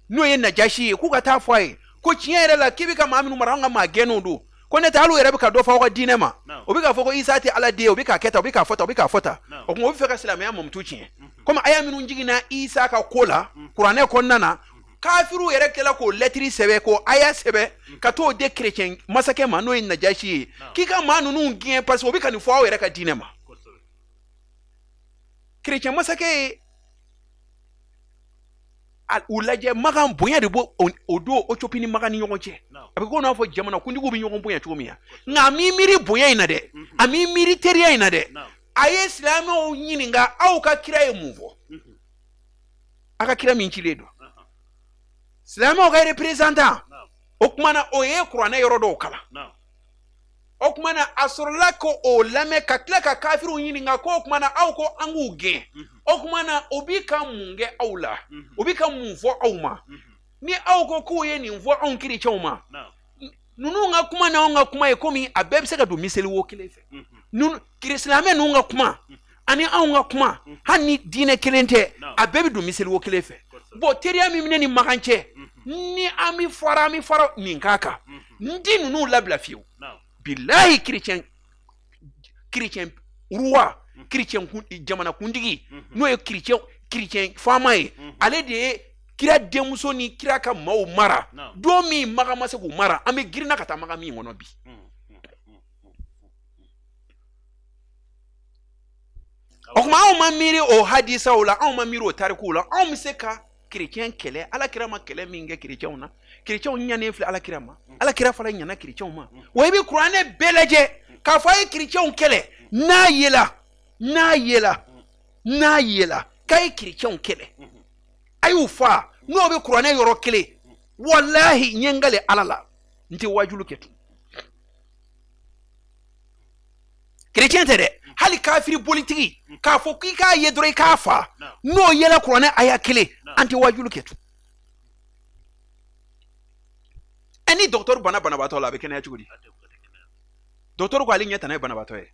n'o ye Najasi ye, k'u ka taa fɔ a ye ko tiɲɛ yɛrɛ la k'i bɛ ka maa minnu mara, anw ka maa gɛnnenw don, ko ne tɛ hali u yɛrɛ bɛ ka dɔ fɔ aw ka diinɛ ma, o bɛ k'a fɔ ko Isa tɛ Ala den ye, o bɛ k'a kɛ tan, o bɛ k'a fɔ tan, o bɛ k'a fɔ tan. O tuma o bɛ fɛ ka silamɛya mamutu tiɲɛ, komi aya minnu jiginna Isa ka ko la. kuranɛ kɔnɔna na, kafiru yɛrɛ kɛla k'o lɛtiri sɛbɛn, k'o aya sɛbɛn ka t'o di kerecɛn masakɛ ma, n'o ye Najasi ye, k'i ka maa ninnu gɛn parce que o bɛ ka nin fɔ aw yɛrɛ ka diinɛ ma. Kerecɛn masakɛ ye u lajɛ, Makan bonya de b'o o don Ethiopie ni Makan ni ɲɔgɔn cɛ. A bɛ ko n'a fɔ jamana kuntigiw bɛ ɲɔgɔn bonya cogo min na, nka a m'i miiri bonya in na dɛ, a m'i miiri teriya in na dɛ. A ye silamɛw ɲininka, aw ka kira ye mun fɔ? A ka kira min cilen don, silamɛw ka représentant, o kuma na o ye kuranɛ yɔrɔ dɔw kalan. O kuma na a sɔrɔla ko o lamɛn ka tila ka kafiriw ɲininka ko o kuma na aw ko an k'u gɛn, o kuma na o bi ka mun kɛ aw la, o bi ka mun fɔ aw ma? Ni aw ko k'u ye nin fɔ anw kerecɛnw ma, ninnu ka kuma n'anw ka kuma ye komi a bɛɛ bɛ se ka don miseli wo kelen fɛ. Silamɛ ninnu ka kuma ani anw ka kuma, hali ni diinɛ kelen tɛ, a bɛɛ bɛ don miseli wo kelen fɛ. Bon, teriya min bɛ ne ni Makan cɛ, ni an bɛ fara, an bɛ fara nin k'a kan, n ti ninnu labila fiyewu. Bilahi, kerecɛn roi, kerecɛn jamana kuntigi, n'o ye kerecɛn faama ye, ale de ye kira denmuso ni kira ka maaw mara. Don min Makan ma se k'u mara, an bɛ girinna ka taa Makan min kɔnɔ bi. O tuma anw ma miiri o hadisaw la, anw ma miiri o tarikuw la. Anw bɛ se ka kerecɛn kɛlɛ. Ala kira ma kɛlɛ min kɛ kerecɛnw na, kerecɛnw ɲanen filɛ ala kira ma, ala kira fana ɲana kerecɛnw ma. Wa i bɛ kuranɛ bɛɛ lajɛ k'a fɔ a ye kerecɛnw kɛlɛ, n'a yela, n'a yela, n'a yela k'a ye kerecɛnw kɛlɛ, a y'u fa, n'o bɛ kuranɛ yɔrɔ kelen, walahi n ye n kale ala la, n tɛ wajulu kɛ tun. Kerecɛn tɛ dɛ, hali kafiri bolitigi k'a fɔ k'i k'a ye dɔrɔn i k'a fa, n'o yɛlɛ kuranɛ aya kelen, an tɛ wajulu kɛ tun. Ɛ, ni dɔgɔtɔrɔ bana banabaatɔ la, a bɛ kɛnɛya cogo di? Dɔgɔtɔrɔ ko ale ɲɛ tana ye banabaatɔ ye.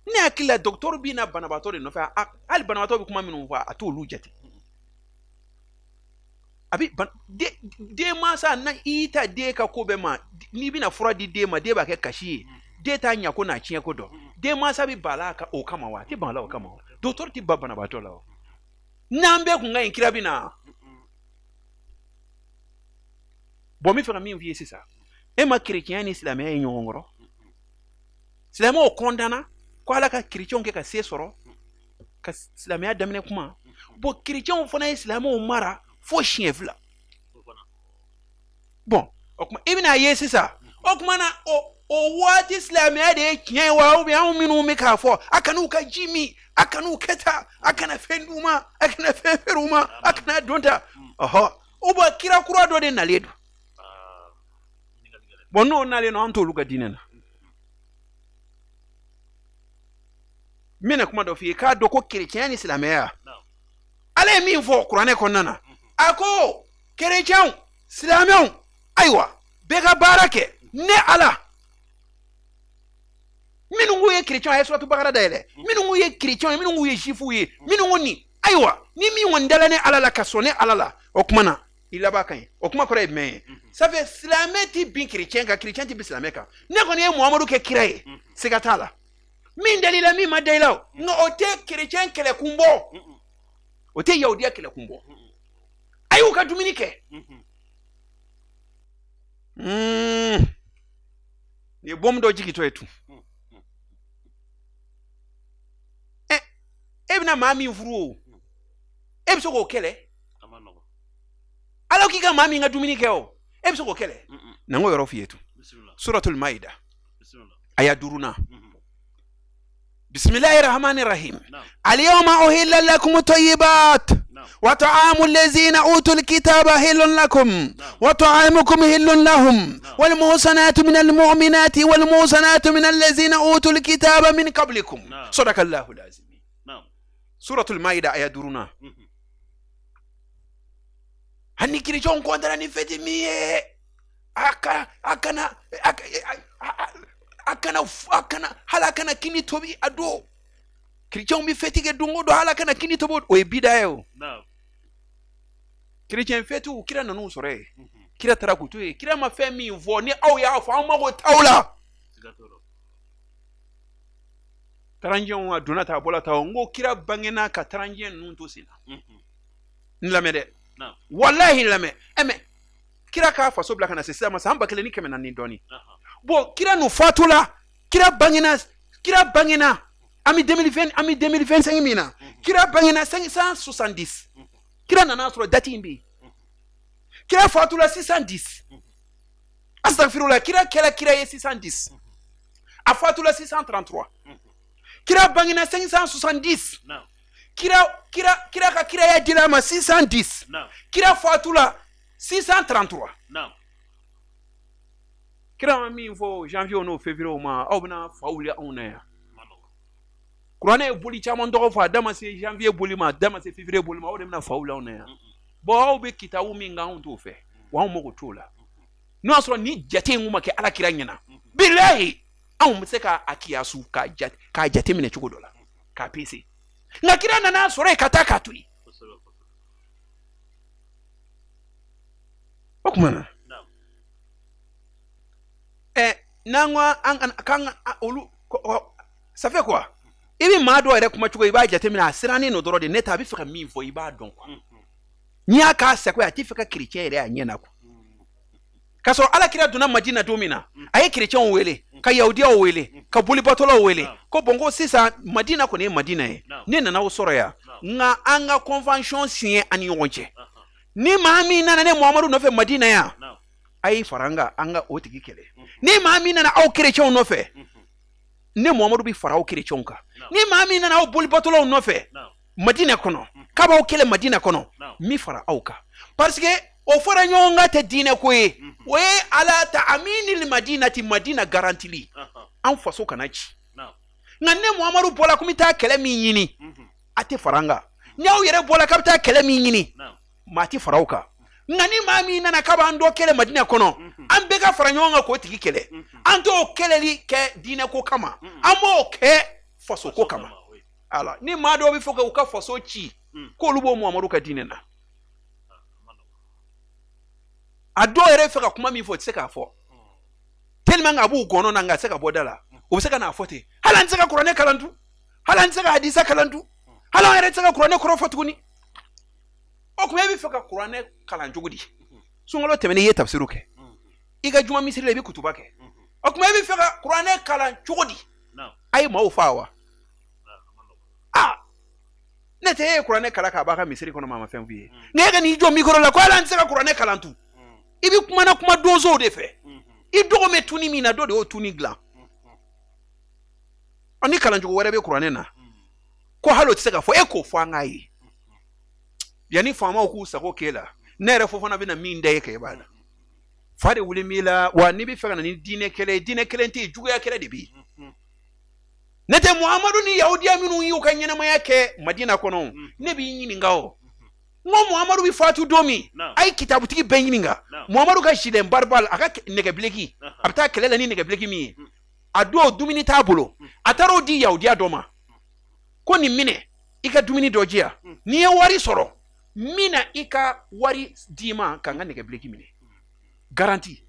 Ne hakili la dɔgɔtɔrɔ bɛ na banabaatɔ de nɔfɛ, hali banabaatɔ bɛ kuma minnu fɔ, a t'olu jate. A bɛ den mansa, na i y'i ta den ka ko bɛɛ ma, n'i bɛna fura di den ma, den b'a kɛ kasi ye, den t'a ɲɛ ko n'a tiɲɛ ko dɔn. Den mansa bɛ ban la o kama wa? A tɛ ban la o kama wa? Dɔgɔtɔrɔ tɛ ban banabaatɔ la o. N'an bɛɛ kun ka ɲi, kira bɛ na. Bon, n bɛ fɛ ka min f'i ye sisan, e ma kerecɛnya ni silamɛya ye ɲɔgɔn kɔrɔ. Silamɛw kɔntanna ko ala ka kerecɛnw kɛ ka se sɔrɔ ka silamɛya daminɛ kuma. Bon, kerecɛnw fana ye silamɛw mara fo siɲɛ 2. Bon, o kuma i bɛna ye sisan, o kuma na o waati silamɛya de ye tiɲɛ ye wa? Ou bien anw minnu bɛ k'a fɔ a kan'u ka ji min, a kan'u kɛ tan, a kana fɛn d'u ma, a kana fɛn feere u ma, a kana don ta, ɔhɔ, ou bien kira kura dɔ de nalen don. Bon, n'o nalen don, an t'olu ka diinɛ na. N bɛna kuma dɔ f'i ye k'a dɔn ko kerecɛnya ni silamɛya, ala ye min fɔ kuranɛ kɔnɔna na, a ko kerecɛnw, silamɛw, ayiwa bɛɛ ka baara kɛ ne ala. Minnu k'u ye kerecɛnw, a ye suratu Bakara dayɛlɛ, minnu k'u ye kerecɛnw ye, minnu k'u ye zifuw ye, minnu ko nin, ayiwa ni min kɔni dala ne ala la ka sɔn ne ala la, o kuma na i laban ka ɲi. O kuma kɔrɔ ye jumɛn ye? Ça fait silamɛ ti bin kerecɛn kan, kerecɛn ti bin silamɛ kan. Ne kɔni ye Muhamadu kɛ kira ye, siga t'a la. Min dal'i la, min ma da i la o, nka o tɛ kerecɛn kɛlɛkun bɔ, o tɛ yahudiya kɛlɛkun bɔ. A y'u ka dumuni kɛ. Nin ye bɔmu dɔ jigintɔ ye tun. Ɛ, e bɛna maa min furu o, e bɛ se k'o kɛlɛ? Ala k'i ka maa min ka dumuni kɛ o, e bɛ se k'o kɛlɛ? Na n k'o yɔrɔ f'i ye tun. Suratul Maida aya 5nan. Bismillahir Rahmanir Rahim. Al-yawma uhilla lakum at-tayyibat wa ta'amu allazina utul kitaba hillun lakum wa ta'amukum hillun lahum wal muhsanatu minal mu'minati wal muhsanatu minal ladzina utul kitaba min qablikum. Sadaqallahu al-azim. Suratul Maida aya 5nan. Hani kerecɛnw kɔntara ni fɛti min ye, a kana hali a kana kini tobi a don. Kerecɛnw bɛ fɛti kɛ don o don, hali a kana kini tobi, o ye bida ye o. Kerecɛn fɛtiw, kira nan'u sɔrɔ yen, kira taara k'u to yen, kira ma fɛn min fɔ, ni aw y'a fɔ, aw mago t'aw la. Taranjɛnw a donna ta, a bɔra ta, n ko kira bangena ka taranjɛn ninnu to sen na. N lamɛn dɛ, walahi n lamɛn. Mais kira k'a faso bila ka na se sisan ma san 1400 ni dɔɔni. Bon, kira nu fatula, kira bangena an bɛ 2020, an bɛ 2025 min na, kira bangena 570. Kira nana sɔrɔ date in bɛ yen. Kira fatula 610. Astagfirullah, kira kɛra kira ye 610. A fatula 633. Kira bangena 570. Kira ka kiraya dira ma 610. Kira fatula 633. Kira ma min fɔ janvier n'o février ma, aw bɛna fa wuli anw na yan. Kuranɛ ye boli caman tɔgɔ fɔ, a da ma se janvier boli ma, a da ma se février boli ma, aw de bɛna fa wuli anw na yan. Bon, aw bɛ kitabu min kan, anw t'o fɛ, wa anw mago t'o la. N'o y'a sɔrɔ ni jate in kun ma kɛ ala kira ɲɛna, bilahi anw bɛ se k'a kiyasu k'a jate minɛ cogo dɔ la, k'a pese. Nka kira nana sɔrɔ yen ka taa k'a to yen. O tuma na n'an ko an kan olu, ça fait quoi? I bɛ maa dɔw yɛrɛ kuma cogo, i b'a jateminɛ a sirannen don dɔrɔn de, ne ta a bɛ fɛ ka min fɔ i b'a dɔn quoi. N'i y'a k'a sago ye, a t'i fɛ ka chrétien yɛrɛ a ɲɛ na quoi. K'a sɔrɔ ala kira donna Madina don min na, a ye chrétienw wele, ka yahudiyaw wele, ka bolibatɔlaw wele, ko bon, ko sisan Madina kɔni ye Madina ye, ne nana aw sɔrɔ yan, nka an ka convention signé an ni ɲɔgɔn cɛ. Ni maa min nana ne Muhamadu nɔfɛ Madina yan, a y'i fara an kan, an ka o tigi kɛlɛ. Ni maa min nana aw chrétienw nɔfɛ, ne Muhamadu bɛ fara aw chrétienw kan. Ni maa min nana aw bolibatɔlaw nɔfɛ Madina kɔnɔ, k'a b'aw kɛlɛ Madina kɔnɔ, n bɛ fara aw kan. Parce que o fɔra ɲɔgɔn kan tɛ diinɛ ko ye, o ye ala ta aminil madinati, Madina garantili, an faso kana ci. Nka ne Muhamadu bɔra ko n bɛ taa kɛlɛ min ɲini, a tɛ fara an kan. Ni aw yɛrɛ bɔra k'a bɛ taa kɛlɛ min ɲini, maa tɛ fara aw kan. Nka ni maa min nana k'a b'an dɔ kɛlɛ Madina kɔnɔ, an bɛɛ ka fara ɲɔgɔn kan k'o tigi kɛlɛ. An t'o kɛlɛli kɛ diinɛ ko kama, an b'o kɛ faso ko kama. Ala ni maa dɔw bɛ fɛ k'u ka faso ci, k'olu b'o Muhamadu ka diinɛ na. A dɔw yɛrɛ fɛ ka kuma min fɔ, o tɛ se k'a fɔ tellement a b'u gɔnɔ na, nka a tɛ se ka bɔ da la. O bɛ se ka n'a fɔ ten, hali an tɛ se ka kuranɛ kalan tun, hali an tɛ se ka hadisa kalan tun, hali an yɛrɛ tɛ se ka kuranɛ kɔrɔ fɔ tuguni. O tuma e bɛ fɛ ka kuranɛ kalan cogo di? Sunkalo tɛmɛnen i ye tafsiru kɛ, i ka juma misiri la i bɛ kutuba kɛ. O tuma e bɛ fɛ ka kuranɛ kalan cogo di? A ye maaw faa wa? Aa, ne tɛ e ye kuranɛ kalan k'a b'a ka misiri kɔnɔ, maa ma fɛn f'i ye. Nka e ka n'i jɔ mikoro la ko hali an tɛ se ka kuranɛ kalan tun, i bɛ kuma na kuma donsow de fɛ. I dɔgɔ bɛ tuni min na, dɔ de y'o tuni dilan. Ɔ, ni kalancogo wɛrɛ bɛ kuranɛ na, ko hali o tɛ se ka fɔ, e k'o fɔ an k'a ye. Yanni faamaw k'u sago k'e la, ne yɛrɛ Fofana bɛna min da e kan, i b'a la. Fa de wuli b'i la wa? N'i bɛ fɛ ka na ni diinɛ kɛlɛ ye, diinɛ kelen tɛ yen, juguya kɛlɛ de bɛ yen. Ne tɛ Muhamadu ni yahudiya minnu y'u ka ɲɛnamaya kɛ Madina kɔnɔ, ne b'i ɲininka o. N ko Muhamadu bɛ fatu don min, a ye kitabutigi bɛɛ ɲininka. Muhamadu ka gilet pare-balles, a ka nɛgɛbileki, a bɛ taa kɛlɛ la ni nɛgɛbileki min ye, a don dumuni t'a bolo, a taara o di yahudiya dɔ ma, ko nin minɛ, i ka dumuni dɔ di yan, n'i ye wari sɔrɔ, n bɛna i ka wari d'i ma ka n ka nɛgɛbileki minɛ. Garanti.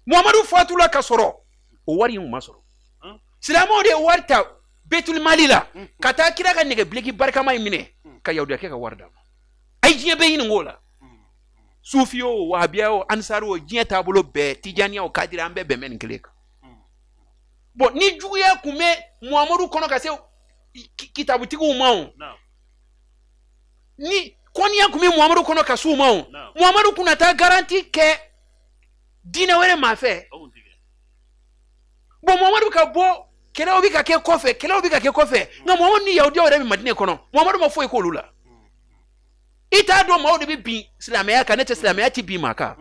Muhamadu fatula ka sɔrɔ o wari in ma sɔrɔ. Silamɛw de ye wari ta Betulimali la ka taa kira ka nɛgɛbileki barikama in minɛ ka yahudiyakɛ ka wari d'a ma. A ye diɲɛ bɛɛ ɲininka o la. Sufi o, wahabiya o, ansari o, diɲɛ taabolo bɛɛ, tijaniya o, kadiri, an bɛɛ bɛn bɛ nin kelen kan. Bon, ni juguya kun bɛ Muhamadu kɔnɔ ka se kitabutigiw ma o, ni kɔniya kun bɛ Muhamadu kɔnɔ ka s'u ma o, Muhamadu kun na taa garanti kɛ diinɛ wɛrɛ maa fɛ. Bon, Muhamadu ka bɔ, kɛlɛw bɛ ka kɛ kɔfɛ, kɛlɛw bɛ ka kɛ kɔfɛ, nka Muhamadu ni yahudiyaw yɛrɛ bɛ Madinɛ kɔnɔ, Muhamadu ma foyi k'olu la. I t'a dɔn maaw de bɛ bin silamɛya kan, ne tɛ silamɛya ti bin maa kan.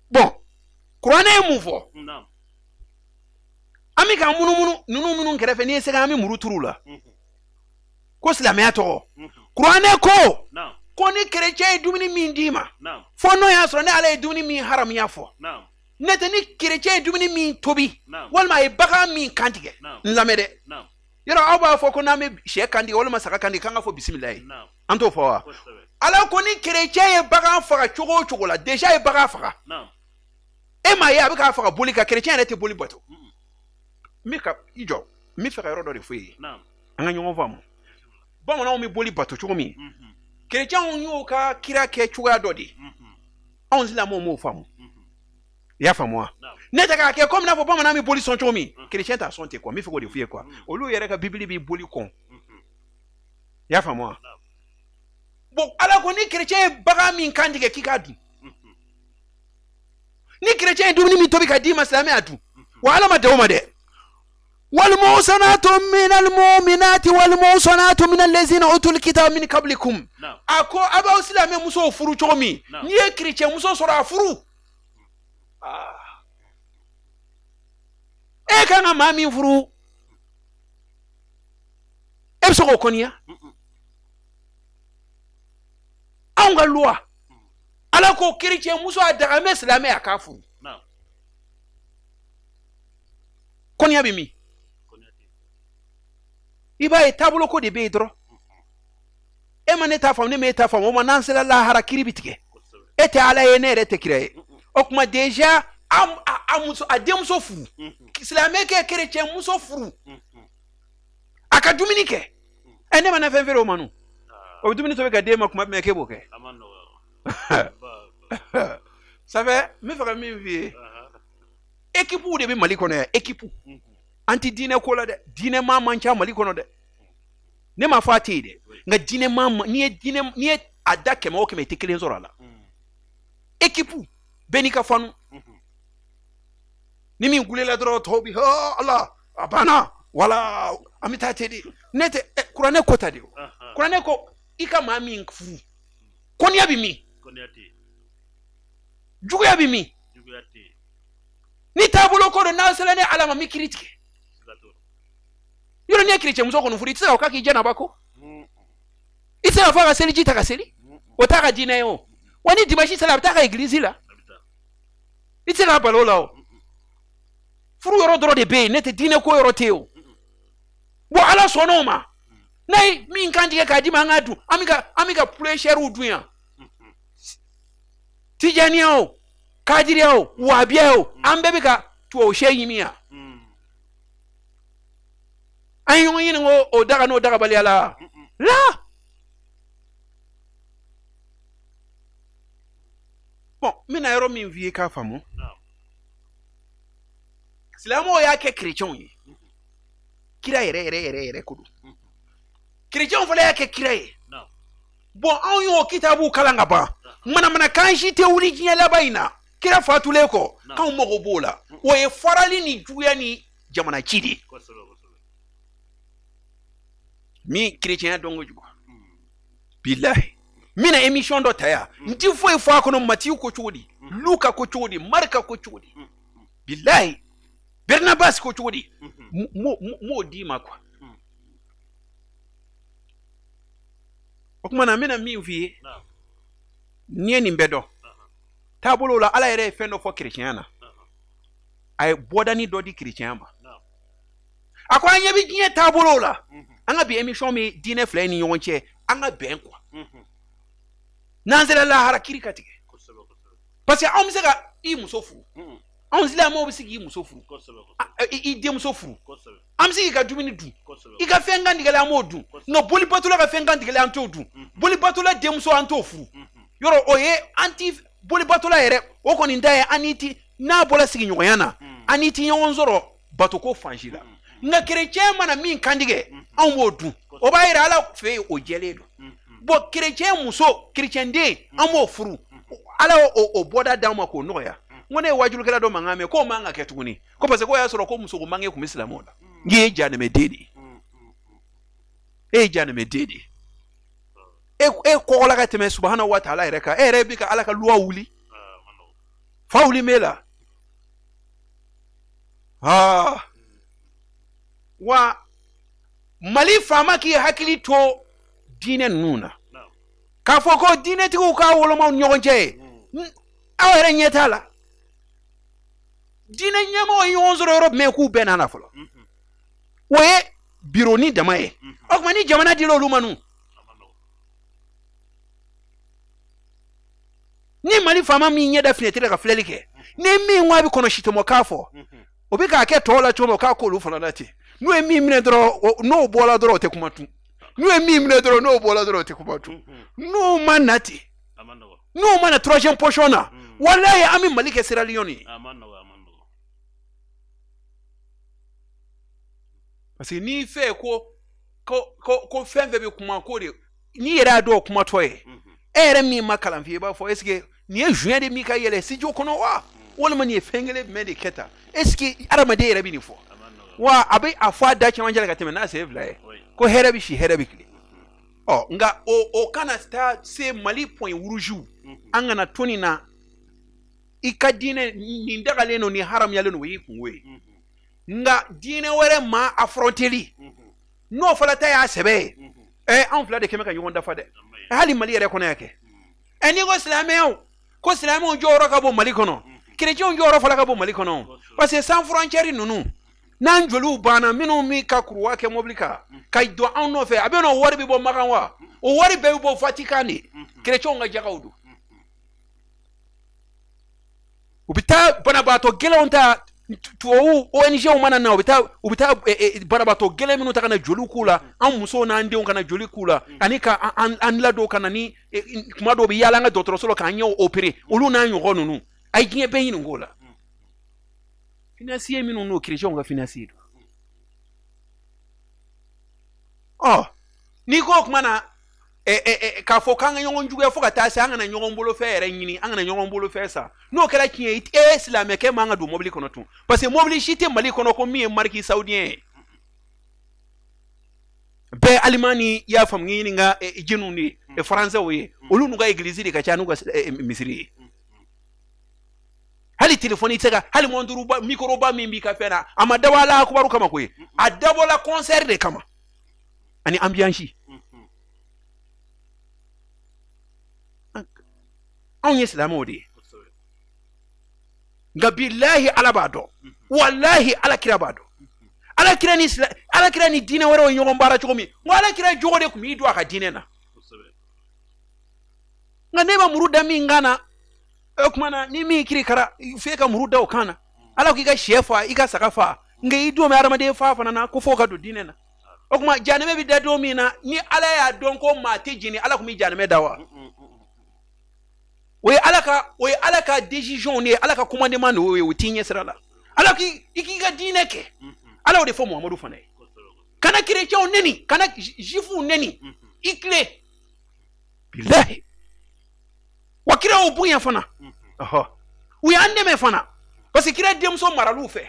Bon, kuranɛ ye mun fɔ? An bɛ k'an munumunu ninnu minnu kɛrɛfɛ, n'i ye sɛgɛ an bɛ muru turu u la ko silamɛya tɔgɔ. Kuranɛ ko ko ni kerecɛn ye dumuni min d'i ma, fo n'o y'a sɔrɔ ne Ala ye dumuni min haramuya fɔ. Ne tɛ ni kerecɛn ye dumuni min tobi, walima a ye bagan min kantigɛ, n lamɛn dɛ. Yɔrɔ aw b'a fɔ ko n'an bɛ sɛ kantigɛ walima saga kantigɛ k'an ka fɔ bisimilayi, an t'o fɔ wa? Ala ko ni kerecɛn ye bagan faga cogo o cogo la, déjà ye bagan faga, e m'a ye a bɛ k'a faga boli kan, kerecɛn yɛrɛ tɛ boli bato. N bɛ ka i jɔ, n bɛ fɛ ka yɔrɔ dɔ de fɔ e ye, an ka ɲɔgɔn faamu. Bamananw bɛ boli bato cogo min, kerecɛnw y'o ka kira kɛ cogoya dɔ de ye, anw silamɛw m'o faamu. I y'a faamu wa? Ne tɛ k'a kɛ komi n'a fɔ bamanan bɛ boli sɔn cogo min, kerecɛn t'a sɔn ten quoi. N bɛ fɛ k'o de f'i ye quoi. Olu yɛrɛ ka bibili bɛ boli kɔn. I y'a faamu wa? Bon, Ala ko ni kerecɛn ye bagan min kan tigɛ k'i k'a dun, ni kerecɛn ye dumuni min tobi ka d'i ma, silamɛ y'a dun, wa Ala ma dan o ma dɛ. والمحصنات من المؤمنات والمحصنات من الذين أوتوا الكتاب من قبلكم. A ko a b'aw silamɛ musow furu cogo min, n'i ye kerecɛn muso sɔrɔ, a furu. E kan ka maa min furu, e bɛ se k'o kɔniya? Anw ka loi, Ala ko kerecɛn muso a daga bɛ silamɛ a k'a furu. Kɔniya bɛ min? I b'a ye taabolo ko de bɛ yen dɔrɔn. E ma ne ta faamu, ne ma e ta faamu, o ma n'an sera lahara kiiri bɛ tigɛ. E tɛ Ala ye, ne yɛrɛ tɛ kira ye. O tuma déjà a muso, a denmuso furu, silamɛ kɛ kerecɛn muso furu, a ka dumuni kɛ. Ɛ, ne ma na fɛn feere o ma nu, o bɛ dumuni tobi ka d'e ma kuma bɛɛ, k'e b'o kɛ. Ça fait n bɛ fɛ ka min f'i ye, équipe de bɛ Mali kɔnɔ yan, équipe. An ti diinɛ ko la dɛ, diinɛ maa man ca Mali kɔnɔ dɛ. Ne m'a fɔ a tɛ yen dɛ, nka diinɛ maa, n'i ye diinɛ, n'i ye a da 100 o 100, i tɛ kelen sɔrɔ a la. Équipe bɛɛ n'i ka fanu, ni min kulela dɔrɔn tɔw bi hɔ Ala a banna, wala an bɛ taa ten de. Ne tɛ kuranɛ ko ta de o. Kuranɛ ko i ka maa min furu, kɔniya bɛ min, juguya bɛ min, ni taabolo ko don, n'aw sera ne Ala ma, n bɛ kiiri tigɛ. Yɔrɔ n'i ye kerecɛn muso kɔni furu, i tɛ se ka k'a k'i jɛnaba ko, i tɛ se ka fɔ a ka seliji ta ka seli, o t'a ka diinɛ ye o. Wa ni dimanche sera, a bɛ taa ka egilizi la, i tɛ se k'a bali o la o. Furu yɔrɔ dɔrɔn de bɛ yen, ne tɛ diinɛ ko yɔrɔ tɛ yen o. Bon, Ala sɔnna o ma, n'a ye min kan tigɛ k'a d'i ma, an k'a dun. An bɛ ka poulet chèriw dun yan, Tijaniya o, Kadiriya o, Wabiya o, an bɛɛ bɛ ka tubabu sɛ ɲimi yan. An ye ɲɔgɔn ɲininka o daga n'o dagabaliya la la. Bon, n bɛna yɔrɔ min f'i ye k'a faamu, silamɛw y'a kɛ kerecɛnw ye, kira yɛrɛ yɛrɛ yɛrɛ yɛrɛ ko don. Kerecɛnw fana y'a kɛ kira ye. Bon, anw y'o kitabu kalan ka ban, manamanakan si tɛ wuli diɲɛ laban in na kira fatulen kɔ k'anw mago b'o la. O ye farali ni juguya ni jamana ci de ye. Min kerecɛnya dɔn kojugu, bilahi, n bɛna émission dɔ ta yan, n ti foyi fɔ a kɔnɔ. Matiyu ko cogo di, Luka ko cogo di, Marika ko cogo di, bilahi, Bernabas ko cogo di, n m'o d'i ma quoi. O tuma na n bɛna min f'i ye, n'i ye nin bɛɛ dɔn taabolo la, Ala yɛrɛ ye fɛn dɔ fɔ kerecɛnya na, a ye bɔdani dɔ di kerecɛnya ma. A ko an ɲɛ bɛ diɲɛ taabolo la, an ka bi émission bɛ diinɛ fila in ni ɲɔgɔn cɛ, an ka bɛn quoi. N'an sera lahara kiiri ka tigɛ, parce que anw bɛ se ka i muso furu, anw silamɛw bɛ se k'i muso furu, i denmuso furu, an bɛ se k'i ka dumuni dun, i ka fɛn kantigɛlen an b'o dun, nka bolibatola ka fɛn kantigɛlen an t'o dun, bolibatola denmuso an t'o furu. Yɔrɔ o ye an ti bolibatola yɛrɛ, o kɔni ta ye an ni ti, n'a bɔra sigiɲɔgɔnya na, an ni ti ɲɔgɔn sɔrɔ batoko fan si la. Nka kerecɛn mana min kantigɛ, anw b'o dun, o b'a yira Ala fɛ yen o jɛlen don. Bon, kerecɛn muso, kerecɛn den, an b'o furu, Ala y'o bɔda d'an ma k'o nɔgɔya. N ko ne ye wajulukɛla dɔ mankan mɛn k'o man ka kɛ tuguni, ko parce que k'o y'a sɔrɔ ko musoko mange tun bɛ silamɛw la. N k'i ye janɛmɛden de ye, e ye janɛmɛden de ye, e kɔgɔla ka tɛmɛ subahana wa taala yɛrɛ kan, e yɛrɛ bɛ ka Ala ka luwa wuli, fa wuli m'e la. Aa, wa Mali faama k'i hakili to diinɛ ninnu na, k'a fɔ ko diinɛtigiw ka wolomaw ni ɲɔgɔn cɛ ye, aw yɛrɛ ɲɛ t'a la. Diinɛ ɲɛmɔgɔ ye ɲɔgɔn sɔrɔ yɔrɔ jumɛn k'u bɛɛ nana fɔlɔ, o ye biro ni dama ye. O tuma ni jamana dira olu ma nun, ni Mali faama min ɲɛ da finɛtiri ka filɛli kɛ, ni min ko a bɛ kɔnɔsi tɔmɔ k'a fɔ, o bɛ k'a kɛ tɔw la cogo min, o k'a k'olu fana la ten. N'o ye min minɛ dɔrɔn, n'o bɔra dɔrɔn, o tɛ kuma tun. N'u ye min minɛ dɔrɔn n'o bɔra dɔrɔn o tɛ kuma tun. N'u ma na ten, n'u ma na troisième position na, walayi an bɛ Mali kɛ Sierra Leone ye. Parce que n'i fɛ ko ko ko ko fɛn fɛn bɛ kuma ko de n'i yɛrɛ y'a dɔn kumatɔ ye, e yɛrɛ min ma kalan f'i ye, i b'a fɔ est ce que nin ye juin de min ka yɛlɛ studio kɔnɔ wa, walima nin ye fɛn kelen jumɛn de kɛ tan, est ce que adamaden yɛrɛ bɛ nin fɔ wa? A bɛ a fɔ a da cɛmancɛ la ka tɛmɛ n'a sen fila ye ko hɛrɛ bɛ si, hɛrɛ bɛ tile. Ɔ nka o kana taa se Mali point rouge, an kana to nin na. I ka diinɛ nin dagalen don, nin haramuyalen don, o y'i kungo ye. Nka diinɛ wɛrɛ maa affronteli, n'o fana ta y'a sɛbɛ ye, anw fila de kɛmɛ ka ɲɔgɔn dafa dɛ. Hali Mali yɛrɛ kɔnɔ yan kɛ, n'i ko silamɛyaw, ko silamɛw jɔyɔrɔ ka bon Mali kɔnɔ, kerecɛnw jɔyɔrɔ fana ka bon Mali kɔnɔ, parce que sans frontière ninnu n'an joliw banna, minnu mi ka kuruwa kɛ mobili kan ka don anw nɔfɛ, a bɛ n'o wari bɛ bɔ Makan wa, o wari bɛɛ bɛ bɔ Vatican de, kerecɛnw ka jagaw don. U bɛ taa banabaatɔ gɛlɛnw ta, tubabu ONG mana na, u bɛ taa banabaatɔ gɛlɛn minnu ta ka na joli k'u la, an musow n'an denw ka na joli k'u la, ani ka an ladon ka na ni kuma dɔw bɛ yaala an ka dɔgɔtɔrɔso la k'an ɲɛw opéré, olu n'a ɲɔgɔn ninnu, a ye diɲɛ bɛɛ ɲininka o la. Financier minnu n'o kerecɛnw ka financier don. Ɔ n'i ko o kuma na, k'a fɔ k'an ka ɲɔgɔn juguya fo ka taa se an kana ɲɔgɔn bolofɛn yɛrɛ ɲini, an kana ɲɔgɔn bolofɛn san, n'o kɛra tiɲɛ ye, e silamɛkɛ man ka don mobili kɔnɔ tun, parce que mobili si tɛ Mali kɔnɔ ko min ye marque saoudien ye. Bɛɛ Alimani y'a faamu ɲininka jɛnw de ye, faransɛw ye, olu n'u ka église de ka ca n'u ka misiri ye. Hali telefɔni tɛ se ka, hali mɔnturuba mikoroba min b'i ka fɛn na, a ma dabɔ Ala akubaru kama koyi, a dabɔla concert de kama ani ambiance. Anw ye silamɛw de ye, nka bilahi Ala b'a dɔn, walahi Ala kira b'a dɔn. Ala kira ni diinɛ wɛrɛw ye ɲɔgɔn baara cogo min, n ko Ala kira jogo de tun b'i don a ka diinɛ na. Nka ne ma muru da min kan na, o tuma na ni min kiri kara f'e ka muru da o kan na. Ala ko k'i ka sɛ fa, i ka saga fa, nka i don bɛ adamaden fa fana na ko f'o ka don diinɛ na. O tuma janɛmɛ bɛ da don min na, ni Ala y'a dɔn ko maa tɛ jeni, Ala tun bɛ janɛmɛ da wa? O ye Ala ka décision de ye, Ala ka commandement de y'o ye, o t'i ɲɛ sira la. Ala k'i k'i ka diinɛ kɛ, Ala y'o de fɔ Muhamadu fana ye. Kana kerecɛnw neni, kana juifuw neni, i tilen bilahi. Wa kira y'o bonya fana, u y'an dɛmɛ fana, parce que kira denmuso maral'u fɛ,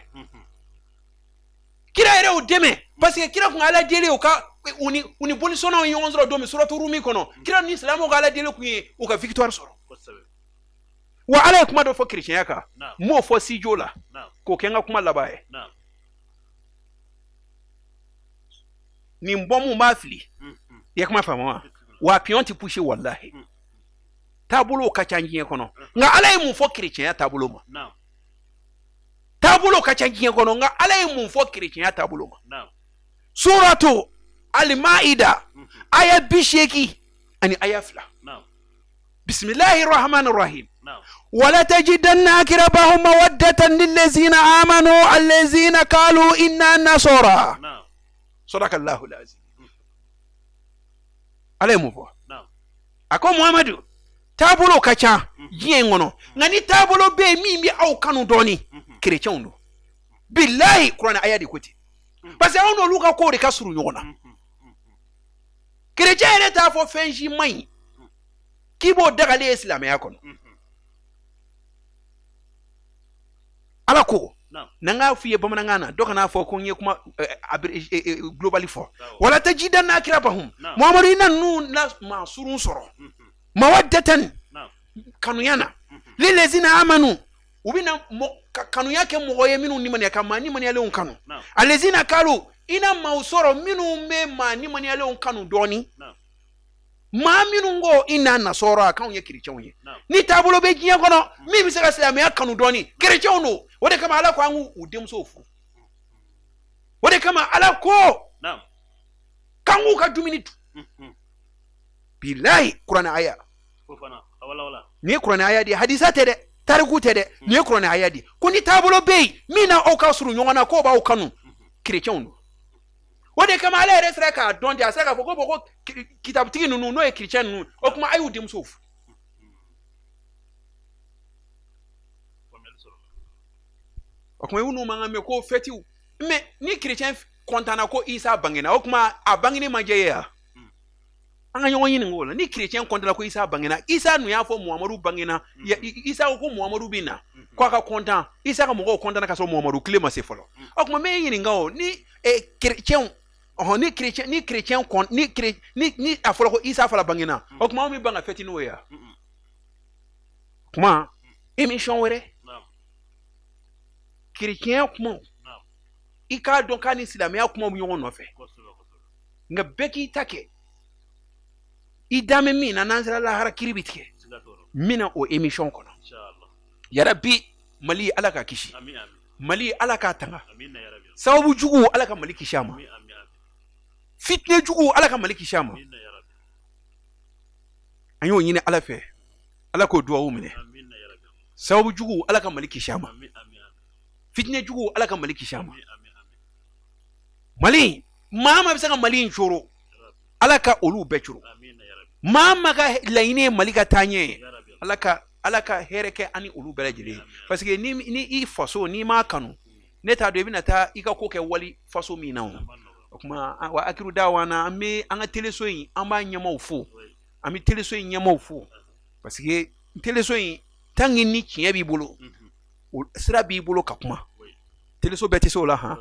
kira yɛrɛ y'u dɛmɛ, parce que kira kun Ala deli u ka u ni bolisɔnnaw ye ɲɔgɔn sɔrɔ don min suratu Rumi kɔnɔ, kira ni silamɛw ka Ala deli kun ye u ka victoire sɔrɔ. Wa Ala ye kuma dɔ fɔ kerecɛnya kan, n m'o fɔ studio la k'o kɛ n ka kuma laban ye. Nin bɔnmu b'a fili, i ye kuma faamu wa? Wa pion tɛ poussé walahi. Taabolow ka ca diɲɛ kɔnɔ, nka Ala ye mun fɔ kerecɛnya taabolo ma? Taabolow ka ca diɲɛ kɔnɔ, nka Ala ye mun fɔ kerecɛnya taabolo ma? Suratu Al-Maida aya 82 aya 2. Bisimilahi rahmani rahim. Wala tajidanna akrabahum mawaddatan lillazina amanu allazina qalu inna nasara. Sadakallahu alazim. Ala ye mun fɔ? A ko Muhamadu, taabolo ka ca diɲɛ in kɔnɔ, nka ni taabolo bɛ yen min bɛ aw kanu dɔɔni, kerecɛnw don. Bilahi kuranɛ aya de ko ten, parce que anw n'olu ka kow de ka surun ɲɔgɔn na. Kerecɛn yɛrɛ t'a fɔ fɛn si man ɲi k'i b'o dagalen ye silamɛya kɔnɔ. Ala ko n'an k'a f'i ye bamanankan na, dɔ kana fɔ ko n ye kuma global fɔ. Wala tajidanna akrabahum, Muhamadu i na ninnu la maa surun sɔrɔ mawaddatan kanuya na, lilazina amanu, u bɛna kanuya kɛ mɔgɔ ye minnu nimaniya, ka maa nimaniyalenw kanu. Alazina kalu, i na maaw sɔrɔ minnu bɛ maa nimaniyalenw kanu dɔɔni, maa minnu ko i n'a nasɔrɔ a k'anw ye kerecɛnw ye. Ni taabolo bɛ diɲɛ kɔnɔ min bɛ se ka silamɛya kanu dɔɔni, kerecɛnw don. O de kama Ala ko an k'u denmusow furu. O de kama Ala ko k'an k'u ka dumuni dun. Bilahi kuranɛ aya. Nin ye kuranɛ aya de ye, hadisa tɛ dɛ, tariku tɛ dɛ, nin ye kuranɛ aya de ye. Ko ni taabolo bɛ yen min na aw ka surun ɲɔgɔn na k'o b'aw kanu, kerecɛnw don. O de kama Ala yɛrɛ sera k'a dɔn ten, a sera k'a fɔ ko bon, ko kitabutigi ninnu n'o ye chrétien ninnu, o tuma a y'u denmusow furu. O tuma i n'u man kan mɛn ko fɛtiw. Mais ni chrétien kɔntanna ko Isa bangena, o tuma a bangeni ma diya e ye wa? An ka ɲɔgɔn ɲininka o la. Ni chrétien kɔntanna ko Isa bangena, Isa nun y'a fɔ Muhamadu bangena, Isa ko Muhamadu bɛ na, ko a ka kɔntan, Isa ka mɔgɔw kɔntanna ka sɔrɔ Muhamadu tile ma se fɔlɔ. O tuma n bɛ e ɲininka o, ni chrétien, ɔhɔn, ni chrétien, ni chrétien kɔn, ni chré, ni ni a fɔra ko Isa fana bangena, o tuma anw bɛ ban ka fɛti n'o ye wa? Kuma émission wɛrɛ. Chrétien kumaw, i k'a dɔn k'a ni silamɛya kumaw bɛ ɲɔgɔn nɔfɛ, nka bɛɛ k'i ta kɛ. I dan bɛ min na, n'an sera lahara kiri bɛ tigɛ n bɛna o émission kɔnɔ. Yarabi Mali Ala ka kisi, Mali Ala k'a tanga, sababu jugu Ala ka Mali kisi a ma, fitinɛ jugu Ala ka Mali kisi a ma. An y'o ɲini Ala fɛ, Ala k'o duwawu minɛ. Sababu jugu Ala ka Mali kisi a ma, fitinɛ jugu Ala ka Mali kisi a ma. Mali, maa maa bɛ se ka Mali in coro, Ala ka olu bɛɛ coro. Maa maa ka laɲini ye Mali ka taa ɲɛ ye, Ala ka hɛrɛ kɛ ani olu bɛɛ lajɛlen ye. Parce que ni i faso n'i m'a kanu, ne t'a dɔn i bɛna taa i ka ko kɛ wali faso min na o. O tuma wa akiru dawana, an bɛ an ka teleso in, an b'a ɲɛmaaw fo, an bɛ teleso in ɲɛmaaw fo, parce que teleso in tant que ni tiɲɛ b'i bolo, sira b'i bolo ka kuma. Teleso bɛɛ tɛ se o la han,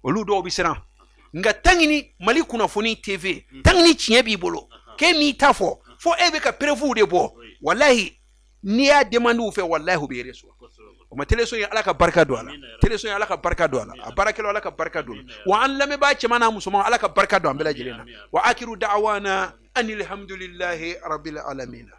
olu dɔw bɛ siran. Nka tant que ni Mali kunnafoni TV, tant que ni tiɲɛ b'i bolo, k'e m'i ta fɔ, fo e bɛ ka preuve de bɔ, walahi n'i y'a demande u fɛ, walahi u bɛ reçoit. O ma teleso in Ala ka barika don a la, teleso in Ala ka barika don a la, a baarakɛlaw Ala ka barika don a la, wa an lamɛnbaa cɛman n'a musoman Ala ka barika don an bɛɛ lajɛlen na. Wa akiru da'wana anil hamdulillahi rabbil alamina.